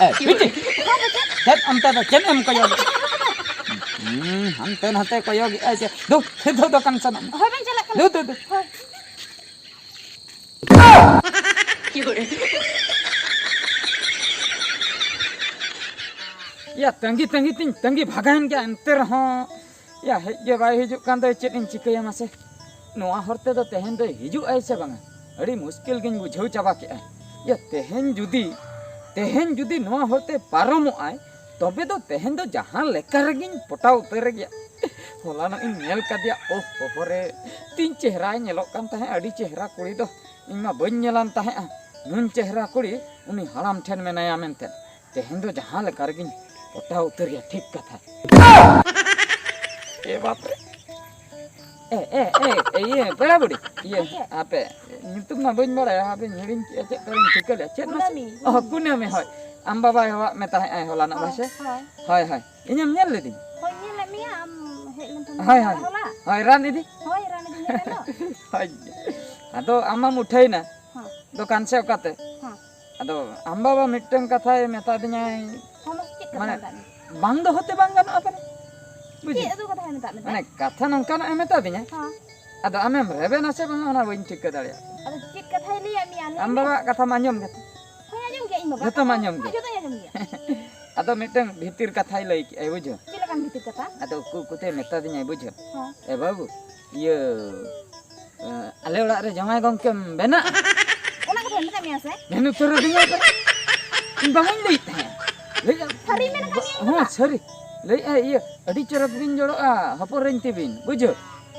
ᱮ, ᱵᱤᱴᱤ, ᱪᱮᱫ ᱚᱱᱛᱮ ᱫᱚ ᱪᱮᱫ ᱮᱢ ᱠᱚᱭᱚᱜ? ᱦᱩᱸ, ᱦᱟᱱᱛᱮ ᱱᱟᱛᱮ ᱠᱚᱭᱚᱜᱮᱜᱼᱟᱭ ᱪᱮᱫ? ᱫᱩ, ᱥᱤᱫᱷᱟᱹ ᱫᱚᱠᱟᱱ ᱥᱮᱱᱚᱜ ᱢᱮ᱾ ᱦᱳᱭ, ᱵᱟᱹᱧ ᱪᱟᱞᱟᱜ ᱠᱟᱱᱟ᱾ ᱫᱩ, ᱫᱩ, ᱫᱩ᱾ ᱦᱳᱭ᱾ ᱭᱟ, ᱛᱟᱺᱜᱤ ᱛᱟᱺᱜᱤ ᱛᱤᱧ ᱛᱟᱺᱜᱤ ᱵᱷᱟᱜᱟᱭᱮᱱ ᱜᱮᱭᱟ, ᱮᱱᱛᱮ ᱨᱮᱦᱚᱸ ᱭᱟ, ᱦᱮᱡ ᱜᱮ ᱵᱟᱭ ᱦᱤᱡᱩᱜ ᱠᱟᱱ ᱫᱚ᱾ ᱪᱮᱫ ᱤᱧ ᱪᱤᱠᱟᱹᱭᱟ ᱢᱟᱥᱮ? ᱱᱚᱣᱟ ᱦᱚᱨ ᱛᱮᱫᱚ ᱛᱮᱦᱮᱧ ᱫᱚᱭ ᱦᱤᱡᱩᱜ ᱟᱭ ᱥᱮ ᱵᱟᱝᱟ? ᱟᱹᱰᱤ ᱢᱩᱥᱠᱤᱞ ᱜᱤᱧ ᱵᱩᱡᱷᱟᱹᱣ ᱪᱟᱵᱟ ᱠᱮᱜᱼᱟ᱾ ᱭᱟ, ᱛᱮᱦᱮᱧ ᱡᱩᱫᱤ, ᱛᱮᱦᱮᱧ ᱡᱩᱫᱤ ᱱᱚᱣᱟ ᱦᱚᱨ ᱛᱮ ᱯᱟᱨᱚᱢᱚᱜ ᱟᱭ, ᱛᱚᱵᱮ ᱫᱚ ᱛᱮᱦᱮᱧ ᱫᱚ ᱡᱟᱦᱟᱸ ᱞᱮᱠᱟ ᱨᱮᱜᱤᱧ ᱯᱚᱴᱟᱣ ᱩᱛᱟᱹᱨᱮ ᱜᱮᱭᱟ᱾ ᱦᱚᱞᱟᱱᱚᱜ ᱤᱧ ᱧᱮᱞ ᱠᱟᱫᱮᱭᱟ, ᱳᱦ ᱦᱚᱦᱚ ᱨᱮ, ᱛᱤᱧ ᱪᱮᱦᱨᱟᱭ ᱧᱮᱞᱚᱜ ᱠᱟᱱ ᱛᱟᱦᱮᱸᱫ, ᱟᱹᱰᱤ ᱪᱮᱦᱨᱟ ᱠᱩᱲᱤ ᱫᱚ᱾ ᱤᱧ ᱢᱟ ᱵᱟᱹᱧ ᱧᱮᱞᱟᱱ ᱛᱟᱦᱮᱸᱫᱼᱟ, ᱱᱩᱱ ᱪᱮᱦᱨᱟ ᱠᱩᱲᱤ ᱩᱱᱤ ᱦᱟᱲᱟᱢ ᱴᱷᱮᱱ ᱢᱮᱱᱟᱭᱟ ᱢᱮᱱᱛᱮ᱾ ᱛᱮᱦᱮᱧ ᱫᱚ ᱡᱟᱦᱟᱸ ᱞᱮᱠᱟ ᱨᱮᱜᱤᱧ ᱯᱚᱴᱟᱣ ᱩᱛᱟᱹᱨᱮᱭᱟ, ᱴᱷᱤᱠ ᱠᱟᱛᱷᱟ᱾ ᱮ ᱵᱟᱯ ᱨᱮ᱾ ᱮ, ᱮ, ᱮ, ᱮ, ᱤᱭᱟᱹ, ᱯᱮᱲᱟ ᱵᱩᱰᱷᱤ, ᱤᱭᱟᱹ, ᱦᱮᱸ, ᱪᱮᱫ? ᱟᱯᱮ, ᱧᱩᱛᱩᱢ ᱢᱟ ᱵᱟᱹᱧ ᱵᱟᱲᱟᱭᱟ, ᱦᱟᱯᱮᱧ ᱦᱤᱲᱤᱧ ᱠᱮᱜᱼᱟ, ᱪᱮᱫ ᱛᱟᱹᱞᱤᱧ ᱴᱷᱤᱠᱟᱹ ᱞᱮᱫᱼᱟ, ᱪᱮᱫ ᱢᱟᱥᱮ? ᱠᱩᱱᱟᱹᱢᱤ, ᱚ, ᱠᱩᱱᱟᱹᱢᱤ᱾ ᱠᱩᱱᱟᱹᱢᱤ, ᱦᱳᱭ᱾ ᱟᱢ ᱵᱟᱵᱟᱭ ᱦᱚᱦᱚᱣᱟᱜ ᱢᱮ ᱛᱟᱦᱮᱸᱜ ᱟᱭ ᱦᱚᱞᱟᱱᱚᱜ, ᱦᱳᱭ, ᱵᱟᱥᱮ? ᱦᱳᱭ᱾ ᱦᱳᱭ, ᱦᱳᱭ᱾ ᱤᱧᱮᱢ ᱧᱮᱞ ᱞᱤᱫᱤᱧ? ᱦᱳᱭ, ᱧᱮᱞ ᱞᱮᱫ ᱢᱮᱭᱟ, ᱟᱢ ᱦᱮᱡ ᱞᱮᱱ ᱛᱟᱦᱮᱸ ᱦᱳᱭ, ᱦᱳᱭ᱾ ᱦᱚᱞᱟ᱾ ᱦᱳᱭ, ᱨᱟᱱ ᱤᱫᱤ? ᱦᱳᱭ, ᱨᱟᱱ ᱤᱫᱤᱧ ᱦᱮᱡ ᱞᱮᱱ ᱫᱚ᱾ ᱦᱳᱭ᱾ ᱟᱫᱚ ᱟᱢ ᱢᱟᱢ ᱩᱴᱷᱟᱹᱭᱱᱟ᱾ ᱦᱚᱸ᱾ ᱫᱚᱠᱟᱱ ᱥᱮ ᱚᱠᱟᱛᱮ? ᱦᱚᱸ᱾ ᱟᱫᱚ ᱟᱢ ᱵᱟᱵᱟ ᱢᱤᱫᱴᱟᱝ ᱠᱟᱛᱷᱟᱭ ᱢᱮᱛᱟ ᱫᱤᱧᱟᱭ, ᱦᱚᱸ, ᱢᱟᱥᱮ ᱪᱮᱫ ᱠᱟᱛᱷᱟᱭ ᱢᱟᱱᱮ, ᱢᱮᱛᱟᱫ ᱢᱮᱭᱟ? ᱵᱟᱝ ᱫᱚᱦᱚ ᱛᱮ ᱵᱟᱝ ᱜᱟᱱᱚᱜᱼᱟ ᱯᱟᱞᱮ᱾ ᱵᱩᱡᱷᱟᱹᱣ? ᱪᱮᱫ ᱟᱫᱚ ᱠᱟᱛᱷᱟᱭ ᱢᱮᱛᱟᱫ ᱢᱮᱛᱟᱭ? ᱢᱟᱱᱮ, ᱠᱟᱛᱷᱟ ᱱᱚᱝᱠᱟᱱᱟᱜ ᱮ ᱢᱮᱛᱟ ᱫᱤᱧᱟ᱾ ᱦᱚᱸ᱾ ᱟᱫᱚ ᱟᱢᱮᱢ ᱨᱮᱵᱮᱱᱟ ᱥᱮ ᱵᱟᱝᱟ, ᱚᱱᱟ ᱵᱟᱹᱧ ᱴᱷᱤᱠᱟᱹ ᱫᱟᱲᱮᱭᱟᱜ ᱠᱟᱱᱟ᱾ ᱟᱫᱚ ᱪᱮᱫ ᱠᱟᱛᱷᱟᱭ ᱞᱟᱹᱭᱟᱫ ᱢᱮᱭᱟ, ᱞᱟᱹᱭ ᱟᱢ ᱢᱮ? ᱵᱟᱵᱟᱣᱟᱜ ᱠᱟᱛᱷᱟᱢ ᱟᱸᱡᱚᱢ ᱜᱮᱛᱚ? ᱦᱳᱭ, ᱟᱸᱡᱚᱢ ᱜᱮᱭᱟ ᱤᱧ ᱵᱟᱵᱟ᱾ ᱡᱷᱚᱛᱚᱢ ᱟᱸᱡᱚᱢ ᱦᱳᱭ, ᱜᱮᱭᱟ? ᱡᱷᱚᱛᱚᱧ ᱟᱸᱡᱚᱢ ᱜᱮᱭᱟ᱾ ᱟᱫᱚ ᱢᱤᱫᱴᱟᱝ ᱵᱷᱤᱛᱤᱨ ᱠᱟᱛᱷᱟᱭ ᱞᱟᱹᱭ ᱠᱮᱜᱼᱟᱭ, ᱵᱩᱡᱷᱟᱹᱣ? ᱪᱮᱫ ᱞᱮᱠᱟᱱ ᱵᱷᱤᱛᱤᱨ ᱠᱟᱛᱷᱟ? ᱟᱫᱚ ᱩᱠᱩ ᱩᱠᱩᱛᱮ ᱢᱮᱛᱟ ᱫᱤᱧᱟᱭ, ᱵᱩᱡᱷᱟᱹᱣ? ᱦᱚᱸ᱾ ᱮ ᱵᱟᱹᱵᱩ, ᱤᱭᱟᱹ, ᱮ, ᱟᱞᱮ ᱚᱲᱟᱜ ᱨᱮ ᱡᱟᱶᱟᱭ ᱜᱚᱝᱠᱮᱢ ᱵᱮᱱᱟᱜᱼᱟ? ᱚᱱᱟ ᱠᱟᱛᱷᱟᱭ ᱢᱮᱛᱟᱫ ᱢᱮᱭᱟ ᱥᱮ? ᱢᱮᱱ ᱩᱛᱟᱹᱨ ᱟᱹᱫᱤᱧᱟᱭ ᱯᱮ᱾ ᱤᱧ ᱵᱟᱝᱤᱧ ᱞᱟᱹᱭᱮᱫ ᱛᱟᱦᱮᱸᱫ᱾ ᱞᱟᱹᱭᱮᱫᱼᱟ, ᱥᱟᱹᱨᱤ ᱢᱮᱱ ᱟᱠᱟᱫ ᱢᱮᱭᱟ ᱤᱧ ᱦᱚᱸ, ᱵᱟᱵᱟ? ᱥᱟᱹᱨᱤ᱾ ᱞᱟᱹᱭᱮᱫᱼᱟᱭ, ᱤᱭᱟᱹ, ᱟᱹᱰᱤ ᱪᱚᱨᱚᱠ ᱵᱤᱱ ᱡᱚᱲᱚᱜᱼᱟ, ᱦᱚᱯᱚᱱ ᱨᱮᱧ ᱛᱤᱵᱤᱱ, ᱵᱩᱡᱷᱟᱹᱣ?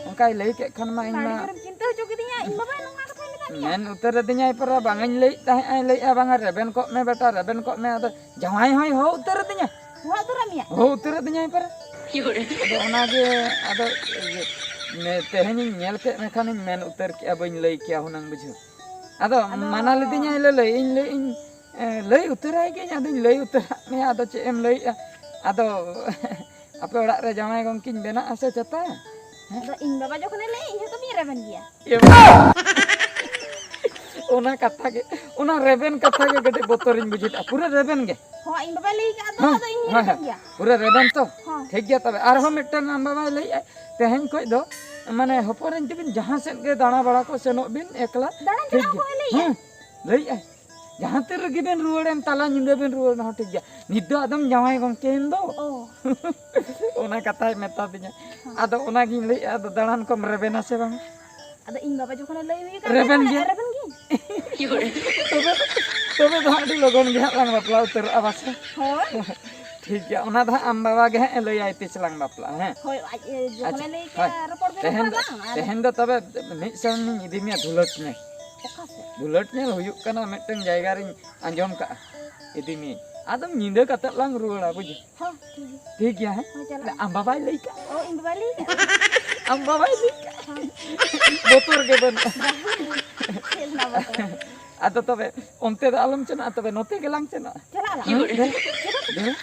ᱚᱱᱠᱟᱭ ᱞᱟᱹᱭ ᱠᱮᱫ ᱠᱷᱟᱱ ᱢᱟ ᱤᱧ ᱢᱟ ᱟᱹᱰᱤ ᱡᱳᱨᱮᱢ ᱪᱤᱱᱛᱟᱹ ᱦᱚᱪᱚ ᱠᱤᱫᱤᱧᱟ, ᱤᱧ ᱵᱟᱵᱟᱭ ᱱᱚᱝᱠᱟ ᱠᱟᱛᱷᱟᱭ ᱢᱮᱛᱟᱫ ᱢᱮᱭᱟ? ᱢᱮᱱ ᱩᱛᱟᱹᱨ ᱟᱹᱫᱤᱧᱟᱭ ᱯᱟᱨᱟ, ᱵᱟᱝᱤᱧ ᱞᱟᱹᱭᱮᱫ ᱛᱟᱦᱮᱸᱫ, ᱞᱟᱹᱭᱮᱫᱼᱟ, ᱵᱟᱝᱟ, ᱨᱮᱵᱮᱱ ᱠᱚᱜ ᱢᱮ ᱵᱮᱴᱟ, ᱨᱮᱵᱮᱱ ᱠᱚᱜ ᱢᱮ, ᱟᱫᱚ ᱡᱟᱶᱟᱭ ᱦᱚᱸᱭ ᱦᱚᱦᱚ ᱩᱛᱟᱹᱨ ᱟᱹᱫᱤᱧᱟ᱾ ᱦᱚᱦᱚ ᱩᱛᱟᱹᱨ ᱟᱹᱫᱤᱧᱟᱭ ᱯᱟᱨᱟ᱾ ᱟᱫᱚ ᱚᱱᱟᱜᱮ, ᱟᱫᱚ, ᱤᱭᱟᱹ, ᱢᱮ-, ᱛᱮᱦᱮᱧᱤᱧ ᱧᱮᱞ ᱠᱮᱫ ᱢᱮᱠᱷᱟᱱᱤᱧ ᱢᱮᱱ ᱩᱛᱟᱹᱨ ᱠᱮᱜᱼᱟ, ᱵᱟᱹᱧ ᱞᱟᱹᱭ ᱠᱮᱭᱟ ᱦᱩᱱᱟᱹᱝ, ᱵᱩᱡᱷᱟᱹᱣ᱾ ᱟᱫᱚ ᱟᱫᱚ ᱢᱟᱱᱟ ᱞᱤᱫᱤᱧᱟᱭ ᱞᱟᱹᱞᱟᱹᱭ, ᱤᱧ ᱞᱟᱹᱭ, ᱤᱧ, ᱮ, ᱞᱟᱹᱭ ᱩᱛᱟᱹᱨᱟᱭ ᱜᱤᱭᱟᱹᱧ, ᱟᱫᱚᱧ ᱞᱟᱹᱭ ᱩᱛᱟᱹᱨᱟᱜ ᱢᱮᱭᱟ, ᱟᱫᱚ ᱪᱮᱫ ᱮᱢ ᱞᱟᱹᱭᱮᱜᱼᱟ? ᱟᱫᱚ ᱟᱯᱮ ᱚᱲᱟᱜ ᱨᱮ ᱡᱟᱶᱟᱭ ᱜᱚᱝᱠᱮᱧ ᱵᱮᱱᱟᱜ ᱟᱥᱮ ᱪᱮᱛᱟ? ᱦᱮᱸ? ᱟᱫᱚ ᱤᱧ ᱵᱟᱵᱟ ᱡᱚᱠᱷᱚᱱᱮ ᱞᱟᱹᱭᱟ, ᱤᱧ ᱦᱚᱸ ᱛᱚ ᱵᱟᱹᱧ ᱨᱮᱵᱮᱱ ᱜᱮᱭᱟ᱾ ᱮ ᱵᱟᱵᱟ! ᱚᱱᱟ ᱠᱟᱛᱷᱟ ᱜᱮ, ᱚᱱᱟ ᱨᱮᱵᱮᱱ ᱠᱟᱛᱷᱟ ᱜᱮ ᱠᱟᱹᱴᱤᱡ ᱵᱚᱛᱚᱨᱤᱧ ᱵᱩᱡᱷᱮᱫᱼᱟ᱾ ᱯᱩᱨᱟᱹ ᱨᱮᱵᱮᱱ ᱜᱮ? ᱦᱚᱸ, ᱤᱧ ᱵᱟᱵᱟᱭ ᱞᱟᱹᱭ ᱠᱟᱜᱼᱟ ᱛᱚ, ᱦᱮᱸ, ᱟᱫᱚ ᱤᱧ ᱦᱚᱸ ᱦᱮᱸ, ᱨᱮᱵᱮᱱ ᱦᱮᱸ᱾ ᱜᱮᱭᱟ᱾ ᱯᱩᱨᱟᱹ ᱨᱮᱵᱮᱱ ᱛᱚ? ᱦᱚᱸ᱾ ᱴᱷᱤᱠ ᱜᱮᱭᱟ ᱛᱚᱵᱮ᱾ ᱟᱨᱦᱚᱸ ᱢᱤᱫᱴᱟᱝ ᱟᱢ ᱵᱟᱵᱟᱭ ᱞᱟᱹᱭᱮᱫᱼᱟ, ᱛᱮᱦᱮᱧ ᱠᱷᱚᱡ ᱫᱚ, ᱢᱟᱱᱮ, ᱦᱚᱯᱚᱱ ᱨᱮᱧ ᱛᱟᱵᱤᱱ ᱡᱟᱦᱟᱸ ᱥᱮᱫ ᱜᱮ ᱫᱟᱬᱟ ᱵᱟᱲᱟ ᱠᱚ ᱥᱮᱱᱚᱜ ᱵᱤᱱ ᱮᱠᱞᱟ᱾ ᱫᱟᱬᱟᱱ ᱴᱷᱤᱠ ᱪᱟᱞᱟᱜ ᱜᱮᱭᱟ᱾ ᱦᱚᱸ, ᱞᱟᱹᱭᱮᱫᱼᱟᱭ᱾ ᱦᱮᱸ, ᱞᱟᱹᱭᱮᱫᱼᱟᱭ᱾ ᱡᱟᱦᱟᱸ ᱛᱤ ᱨᱮᱜᱮ ᱵᱮᱱ ᱨᱩᱣᱟᱹᱲᱮᱱ, ᱛᱟᱞᱟ ᱧᱤᱫᱟᱹ ᱵᱮᱱ ᱨᱩᱣᱟᱹᱲ ᱨᱮᱦᱚᱸ ᱴᱷᱤᱠ ᱜᱮᱭᱟ, ᱱᱤᱛ ᱫᱚ ᱟᱫᱚᱢ ᱡᱟᱶᱟᱭ ᱜᱚᱢᱠᱮᱭᱮᱱ ᱫᱚ᱾ ᱚ᱾ ᱚᱱᱟ ᱠᱟᱛᱷᱟᱭ ᱢᱮᱛᱟ ᱫᱤᱧᱟ᱾ ᱟᱫᱚ ᱚᱱᱟᱜᱤᱧ ᱞᱟᱹᱭᱮᱫᱼᱟ, ᱟᱫᱚ ᱫᱟᱬᱟᱱ ᱠᱚᱢ ᱨᱮᱵᱮᱱᱟ ᱥᱮ ᱵᱟᱝ? ᱟᱫᱚ ᱤᱧ ᱵᱟᱵᱟ ᱡᱚᱠᱷᱚᱱᱮ ᱞᱟᱹᱭ ᱦᱩᱭ ᱠᱟᱱ ᱨᱮᱵᱮᱱ ᱛᱟᱦᱮᱸᱫ, ᱜᱮᱭᱟ᱾ ᱨᱮᱵᱮᱱ ᱜᱤᱧ᱾ ᱛᱚᱵᱮ, ᱛᱚᱵᱮ ᱫᱚ ᱦᱟᱸᱜ ᱟᱹᱰᱤ ᱞᱚᱜᱚᱱ ᱜᱮ ᱦᱟᱸᱜ ᱞᱟᱝ ᱵᱟᱯᱞᱟ ᱩᱛᱟᱹᱨᱚᱜᱼᱟ ᱵᱟᱥᱮ? ᱦᱳᱭ᱾ ᱴᱷᱤᱠ ᱜᱮᱭᱟ, ᱚᱱᱟ ᱫᱚ ᱦᱟᱸᱜ ᱟᱢ ᱵᱟᱵᱟ ᱜᱮ ᱦᱟᱸᱜ ᱮ ᱞᱟᱹᱭᱟᱭ ᱛᱤᱥ ᱞᱟᱝ ᱵᱟᱯᱞᱟᱜᱼᱟ, ᱦᱮᱸ? ᱦᱳᱭ, ᱟᱡ, ᱮ, ᱡᱚᱠᱷᱚᱱᱮ ᱟᱪᱪᱷᱟ, ᱞᱟᱹᱭ ᱦᱳᱭ᱾ ᱠᱮᱜᱼᱟ, ᱨᱚᱯᱚᱲ ᱵᱮᱱ ᱛᱮᱦᱮᱧ ᱨᱚᱯᱚᱲ ᱫᱚ, ᱟᱞᱟᱝ, ᱟᱨ ᱛᱮᱦᱮᱧ ᱫᱚ ᱛᱚᱵᱮ ᱢᱤᱫ ᱥᱮᱱ ᱤᱧ ᱤᱫᱤ ᱢᱮᱭᱟ ᱫᱷᱩᱞᱟᱹᱴ ᱧᱮᱞ᱾ ᱚᱠᱟ ᱥᱮᱫ? ᱫᱷᱩᱞᱟᱹᱴ ᱧᱮᱞ ᱦᱩᱭᱩᱜ ᱠᱟᱱᱟ ᱢᱤᱫᱴᱟᱝ ᱡᱟᱭᱜᱟ ᱨᱤᱧ ᱟᱸᱡᱚᱢ ᱠᱟᱜᱼᱟ, ᱤᱫᱤ ᱢᱮᱭᱟᱹᱧ᱾ ᱟᱫᱚᱢ ᱧᱤᱫᱟᱹ ᱠᱟᱛᱮᱫ ᱞᱟᱝ ᱨᱩᱣᱟᱹᱲᱟ, ᱵᱩᱡᱷᱟᱹᱣ? ᱦᱚᱸ, ᱴᱷᱤᱠ ᱜᱮᱭᱟ᱾ ᱴᱷᱤᱠ ᱜᱮᱭᱟ, ᱦᱮᱸ? ᱦᱳᱭ, ᱪᱟᱞᱟᱜ᱾ ᱟᱢ ᱵᱟᱵᱟᱭ ᱞᱟᱹᱭ ᱠᱟᱜ? ᱚ, ᱤᱧ ᱵᱟᱵᱟᱭ ᱞᱟᱹᱭ ᱠᱟᱜ? ᱟᱢ ᱵᱟᱵᱟᱭ ᱞᱟᱹᱭ ᱠᱟᱜ? ᱦᱚᱸ᱾ ᱵᱚᱛᱚᱨ ᱜᱮ ᱵᱟᱹᱱᱩᱜᱼᱟ᱾ ᱪᱮᱫ ᱨᱮᱱᱟᱜ ᱵᱚᱛᱚᱨ? ᱟᱫᱚ ᱛᱚᱵᱮ ᱚᱱᱛᱮ ᱫᱚ ᱟᱞᱚᱢ ᱥᱮᱱᱚᱜᱼᱟ, ᱛᱚᱵᱮ ᱱᱚᱛᱮ ᱜᱮᱞᱟᱝ ᱥᱮᱱᱚᱜᱼᱟ᱾ ᱪᱟᱞᱟᱜ ᱟᱞᱟᱝ᱾ ᱦᱮᱸ, ᱫᱮ, ᱫᱮ᱾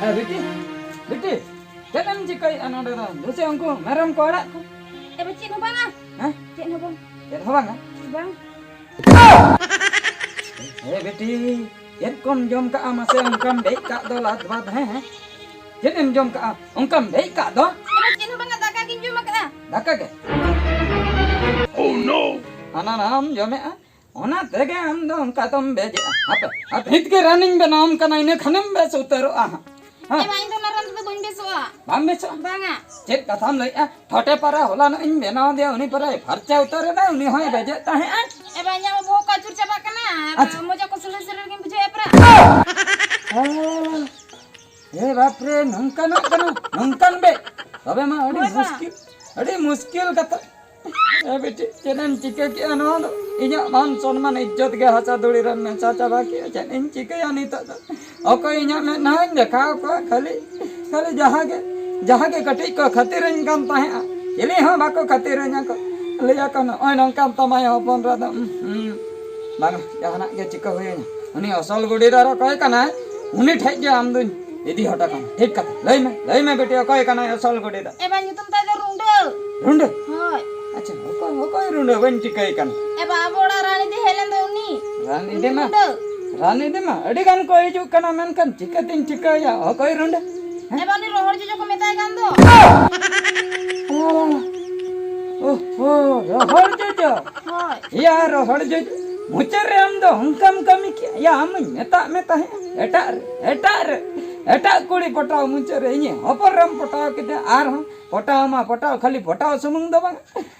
ᱮ, ᱵᱤᱴᱤ, ᱵᱤᱴᱤ, ᱪᱮᱫ ᱮᱢ ᱪᱤᱠᱟᱹᱭᱮᱫᱼᱟ ᱱᱚᱰᱮ ᱫᱚ? ᱫᱩᱥᱮ ᱩᱱᱠᱩ ᱢᱮᱨᱚᱢ ᱠᱚ ᱟᱲᱟᱜ ᱠᱚ᱾ ᱮ ᱵᱟ, ᱪᱮᱫ ᱦᱚᱸ ᱵᱟᱝᱟ᱾ ᱦᱮᱸ? ᱪᱮᱫ ᱦᱚᱸ ᱵᱟᱝ᱾ ᱪᱮᱫ ᱦᱚᱸ ᱵᱟᱝᱟ? ᱵᱟᱝ᱾ ᱮ ᱵᱤᱴᱤ, ᱪᱮᱫ ᱠᱚᱢ ᱡᱚᱢ ᱠᱟᱜᱼᱟ ᱢᱟᱥᱮ ᱚᱱᱠᱟᱢ ᱵᱮᱡ ᱠᱟᱜ ᱫᱚ ᱞᱟᱫ ᱵᱟᱫ, ᱦᱮᱸ? ᱪᱮᱫ ᱮᱢ ᱡᱚᱢ ᱠᱟᱜᱼᱟ ᱚᱱᱠᱟᱢ ᱵᱮᱡ ᱠᱟᱜ ᱫᱚ? ᱮ ᱵᱟ, ᱪᱮᱫ ᱦᱚᱸ ᱵᱟᱝᱟ, ᱫᱟᱠᱟ ᱜᱤᱧ ᱡᱚᱢ ᱟᱠᱟᱫᱼᱟ᱾ ᱫᱟᱠᱟ ᱜᱮ? ᱦᱟᱱᱟ ᱱᱟᱢ ᱡᱚᱢᱮᱜᱼᱟ, ᱚᱱᱟ ᱛᱮᱜᱮ ᱟᱢ ᱫᱚ ᱚᱱᱠᱟ ᱫᱚᱢ ᱵᱮᱡᱮᱜᱼᱟ᱾ ᱦᱟᱯᱮ, ᱦᱟᱯᱮ, ᱱᱤᱛ ᱜᱮ ᱨᱟᱱᱤᱧ ᱵᱮᱱᱟᱣᱟᱢ ᱠᱟᱱᱟ, ᱤᱱᱟᱹ ᱠᱷᱟᱱᱮᱢ ᱵᱮᱥ ᱩᱛᱟᱹᱨᱚᱜᱼᱟ ᱦᱟᱸᱜ᱾ ᱦᱮᱸ? ᱮ ᱵᱟ, ᱤᱧ ᱫᱚ ᱚᱱᱟ ᱨᱟᱱ ᱛᱮᱫᱚ ᱵᱟᱹᱧ ᱵᱮᱥᱚᱜᱼᱟ᱾ ᱵᱟᱢ ᱵᱮᱥᱚᱜᱼᱟ? ᱵᱟᱝᱟ᱾ ᱪᱮᱫ ᱠᱟᱛᱷᱟᱢ ᱞᱟᱹᱭᱮᱜᱼᱟ? ᱴᱷᱚᱴᱮ ᱯᱟᱨᱟ ᱦᱚᱞᱟᱱᱚᱜ ᱤᱧ ᱵᱮᱱᱟᱣ ᱟᱫᱮᱭᱟ, ᱩᱱᱤ ᱯᱟᱨᱟᱭ ᱯᱷᱟᱨᱪᱟ ᱩᱛᱟᱹᱨ ᱮᱱᱟ, ᱩᱱᱤ ᱦᱚᱸᱭ ᱵᱮᱡᱮᱫ ᱛᱟᱦᱮᱸᱜᱼᱟ᱾ ᱮ ᱵᱟ, ᱤᱧᱟᱹᱜ ᱢᱟ ᱵᱚᱦᱚᱜ ᱠᱚ ᱟᱹᱪᱩᱨ ᱪᱟᱵᱟᱜ ᱠᱟᱱᱟ, ᱟᱨ ᱟᱪᱪᱷᱟ᱾ ᱢᱚᱡᱟ ᱠᱚ ᱥᱩᱞᱟᱹ ᱥᱩᱞᱟᱹ ᱜᱤᱧ ᱵᱩᱡᱷᱟᱹᱣᱮᱫᱼᱟ ᱯᱟᱨᱟ᱾ ᱚ, ᱮ ᱵᱟᱯ ᱨᱮ, ᱱᱚᱝᱠᱟᱱᱟᱜ ᱠᱟᱱᱟ, ᱱᱚᱝᱠᱟᱱ ᱵᱮᱡ᱾ ᱛᱚᱵᱮ ᱢᱟ ᱟᱹᱰᱤ ᱦᱳᱭ ᱵᱟ᱾ ᱢᱩᱥᱠᱤᱞ, ᱟᱹᱰᱤ ᱢᱩᱥᱠᱤᱞ ᱠᱟᱛᱷᱟ᱾ ᱮ ᱵᱤᱴᱤ, ᱪᱮᱫ ᱮᱢ ᱪᱤᱠᱟᱹ ᱠᱮᱜᱼᱟ ᱱᱚᱣᱟ ᱫᱚ? ᱤᱧᱟᱜ ᱢᱟᱱ ᱥᱚᱱᱢᱟᱱ ᱤᱡᱽᱡᱚᱛ ᱜᱮ ᱦᱟᱥᱟ ᱫᱷᱩᱲᱤ ᱨᱮᱢ ᱢᱮᱥᱟ ᱪᱟᱵᱟ ᱠᱮᱜᱼᱟ᱾ ᱪᱮᱫ ᱤᱧ ᱪᱤᱠᱟᱹᱭᱟ ᱱᱤᱛᱚᱜ ᱫᱚ? ᱚᱠᱚᱭ ᱤᱧᱟᱜ ᱢᱮᱫᱦᱟᱧ ᱫᱮᱠᱷᱟᱣ ᱠᱚᱣᱟ? ᱠᱷᱟᱹᱞᱤ, ᱠᱷᱟᱹᱞᱤ ᱡᱟᱦᱟᱸ ᱜᱮ, ᱡᱟᱦᱟᱸ ᱜᱮ ᱠᱟᱹᱴᱤᱡ ᱠᱚ ᱠᱷᱟᱹᱛᱤᱨᱟᱹᱧ ᱠᱟᱱ ᱛᱟᱦᱮᱸᱜᱼᱟ, ᱪᱤᱞᱤ ᱦᱚᱸ ᱵᱟᱠᱚ ᱠᱷᱟᱹᱛᱤᱨᱟᱹᱧᱟ ᱠᱚ᱾ ᱞᱟᱹᱭᱟ ᱠᱚ, "ᱱᱚᱜᱼᱚᱭ ᱱᱚᱝᱠᱟᱱ ᱛᱟᱢᱟᱭ ᱦᱚᱯᱚᱱ ᱨᱟ ᱫᱚ, ᱩᱸ, ᱦᱩᱸ, ᱵᱟᱝ, ᱡᱟᱦᱟᱱᱟᱜ ᱜᱮ ᱪᱤᱠᱟᱹ ᱦᱩᱭᱟᱹᱧᱟ᱾ ᱩᱱᱤ ᱟᱥᱚᱞ ᱜᱩᱰᱤ ᱫᱚ ᱟᱨ ᱚᱠᱚᱭ ᱠᱟᱱᱟᱭ? ᱩᱱᱤ ᱴᱷᱮᱡ ᱜᱮ ᱟᱢ ᱫᱩᱧ ᱤᱫᱤ ᱦᱚᱴᱚ ᱠᱟᱢᱟ᱾ ᱴᱷᱤᱠ ᱠᱟᱛᱷᱟ, ᱞᱟᱹᱭ ᱢᱮ, ᱞᱟᱹᱭ ᱢᱮ ᱵᱤᱴᱤ, ᱚᱠᱚᱭ ᱠᱟᱱᱟᱭ ᱟᱥᱚᱞ ᱜᱩᱰᱤ ᱫᱚ?" ᱮ ᱵᱟ, ᱧᱩᱛᱩᱢ ᱛᱟᱭ ᱫᱚ ᱨᱩᱸᱰᱟᱹ᱾ ᱨᱩᱸᱰᱟᱹ? ᱦᱳᱭ᱾ ᱟᱪᱪᱷᱟ, ᱚᱠᱚᱭ, ᱚᱠᱚᱭ ᱨᱩᱸᱰᱟᱹ? ᱵᱟᱹᱧ ᱴᱷᱤᱠᱟᱹᱭ ᱠᱟᱱ᱾ ᱮ ᱵᱟ, ᱟᱵᱚ ᱚᱲᱟᱜ ᱨᱟᱱ ᱤᱫᱤ ᱦᱮᱡ ᱞᱮᱱ ᱫᱚ ᱩᱱᱤ᱾ ᱨᱟᱱ ᱤᱫᱤ ᱩᱱᱤ ᱢᱟ᱾ ᱨᱩᱸᱰᱟᱹ᱾ ᱨᱟᱱᱤ ᱫᱤ ᱢᱟ ᱟᱹᱰᱤ ᱜᱟᱱ ᱠᱚ ᱦᱤᱡᱩᱜ ᱠᱟᱱᱟ, ᱢᱮᱱᱠᱷᱟᱱ ᱪᱤᱠᱟᱹᱛᱤᱧ ᱴᱷᱤᱠᱟᱹᱭᱟ ᱚᱠᱚᱭ ᱨᱩᱸᱰᱟᱹ? ᱦᱮᱸ? ᱮ ᱵᱟ, ᱩᱱᱤ ᱨᱚᱦᱚᱲ ᱡᱚᱡᱚ ᱠᱚ ᱢᱮᱛᱟᱭ ᱠᱟᱱ ᱫᱚ᱾ ᱳᱦᱳ, ᱨᱚᱦᱚᱲ ᱡᱚᱡᱚ᱾ ᱦᱳᱭ᱾ ᱭᱟ ᱨᱚᱦᱚᱲ ᱡᱚᱡᱚ, ᱢᱩᱪᱟᱹᱫ ᱨᱮ ᱟᱢ ᱫᱚ ᱚᱱᱠᱟᱢ ᱠᱟᱹᱢᱤ ᱠᱮᱜᱼᱟ᱾ ᱭᱟ, ᱟᱢᱤᱧ ᱢᱮᱛᱟᱜ ᱢᱮ ᱛᱟᱦᱮᱸᱫ ᱮᱴᱟᱜ ᱨᱮ, ᱮᱴᱟᱜ ᱨᱮ, ᱮᱴᱟᱜ ᱠᱩᱲᱤ ᱯᱚᱴᱟᱣ ᱢᱩᱪᱟᱹᱫ ᱨᱮ ᱤᱧᱤᱧ ᱦᱚᱯᱚᱱ ᱨᱮᱢ ᱯᱚᱴᱟᱣ ᱠᱮᱫᱮᱭᱟ᱾ ᱟᱨᱦᱚᱸ ᱯᱚᱴᱟᱣ ᱢᱟ ᱯᱚᱴᱟᱣ, ᱠᱷᱟᱹᱞᱤ ᱯᱚᱴᱟᱣ ᱥᱩᱢᱩᱝ ᱫᱚ ᱵᱟᱝ,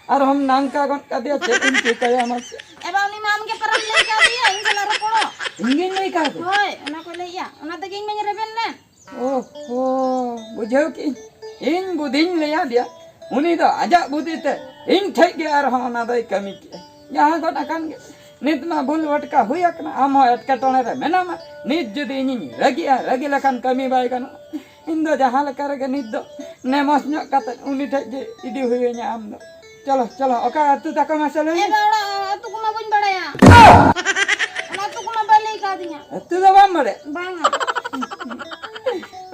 ᱟᱨᱦᱚᱸᱢ ᱱᱟᱝᱠᱟ ᱜᱚᱫ ᱠᱟᱫᱮᱭᱟ, ᱪᱮᱫ ᱤᱧ ᱪᱤᱠᱟᱹᱭᱟ ᱢᱟᱥᱮ? ᱮ ᱵᱟ, ᱩᱱᱤ ᱢᱟ ᱟᱢ ᱜᱮ ᱯᱟᱨᱟᱢ ᱞᱟᱹᱭ ᱠᱟᱫᱮᱭᱟ ᱤᱧ ᱥᱟᱞᱟᱜ ᱨᱚᱯᱚᱲᱚᱜ᱾ ᱤᱧ ᱜᱤᱧ ᱞᱟᱹᱭ ᱠᱟᱫᱮ? ᱦᱳᱭ, ᱚᱱᱟ ᱠᱚ ᱞᱟᱹᱭᱮᱜᱼᱟ, ᱚᱱᱟ ᱛᱮᱜᱮ ᱤᱧ ᱢᱟᱧ ᱨᱮᱵᱮᱱ ᱞᱮᱱ᱾ ᱳᱦᱳ, ᱵᱩᱡᱷᱟᱹᱣ ᱠᱮᱜᱼᱟᱹᱧ᱾ ᱤᱧ ᱵᱩᱫᱷᱤᱧ ᱞᱟᱹᱭᱟᱫᱮᱭᱟ, ᱩᱱᱤ ᱫᱚ ᱟᱡᱟᱜ ᱵᱩᱫᱷᱤ ᱛᱮ ᱤᱧ ᱴᱷᱮᱡ ᱜᱮ ᱟᱨᱦᱚᱸ ᱚᱱᱟ ᱫᱚᱭ ᱠᱟᱹᱢᱤ ᱠᱮᱜᱼᱟ᱾ ᱡᱟᱦᱟᱸ ᱜᱚᱫ ᱟᱠᱟᱱ ᱜᱮ᱾ ᱱᱤᱛ ᱢᱟ ᱵᱷᱩᱞ ᱵᱷᱚᱴᱠᱟ ᱦᱩᱭ ᱟᱠᱟᱱᱟ, ᱟᱢ ᱦᱚᱸ ᱮᱴᱠᱮᱴᱚᱬᱮ ᱨᱮ ᱢᱮᱱᱟᱢᱟ᱾ ᱱᱤᱛ ᱡᱩᱫᱤ ᱤᱧᱤᱧ ᱨᱟᱹᱜᱤᱜᱼᱟ, ᱨᱟᱹᱜᱤ ᱞᱮᱠᱷᱟᱱ ᱠᱟᱹᱢᱤ ᱵᱟᱭ ᱜᱟᱱᱚᱜᱼᱟ᱾ ᱤᱧ ᱫᱚ ᱡᱟᱦᱟᱸ ᱞᱮᱠᱟ ᱨᱮᱜᱮ ᱱᱤᱛ ᱫᱚ ᱱᱮᱢᱚᱥ ᱧᱚᱜ ᱠᱟᱛᱮ ᱩᱱᱤ ᱴᱷᱮᱡ ᱜᱮ ᱤᱫᱤ ᱦᱩᱭᱟᱹᱧᱟ ᱟᱢ ᱫᱚ᱾ ᱪᱚᱞᱚ, ᱪᱚᱞᱚ, ᱚᱠᱟ ᱟᱹᱛᱩ ᱛᱟᱠᱚ ᱢᱟᱥᱮ ᱞᱟᱹᱭ ᱮ ᱢᱮ? ᱵᱟ, ᱚᱱᱟ ᱟᱹᱛᱩ ᱠᱚᱢᱟ ᱵᱟᱹᱧ ᱵᱟᱲᱟᱭᱟ᱾ ᱚᱱᱟ ᱟᱹᱛᱩ ᱠᱚᱢᱟ ᱵᱟᱭ ᱞᱟᱹᱭ ᱠᱟᱣᱫᱤᱧᱟ᱾ ᱟᱹᱛᱩ ᱫᱚ ᱵᱟᱢ ᱵᱟᱲᱟᱭᱟ? ᱵᱟᱝᱟ᱾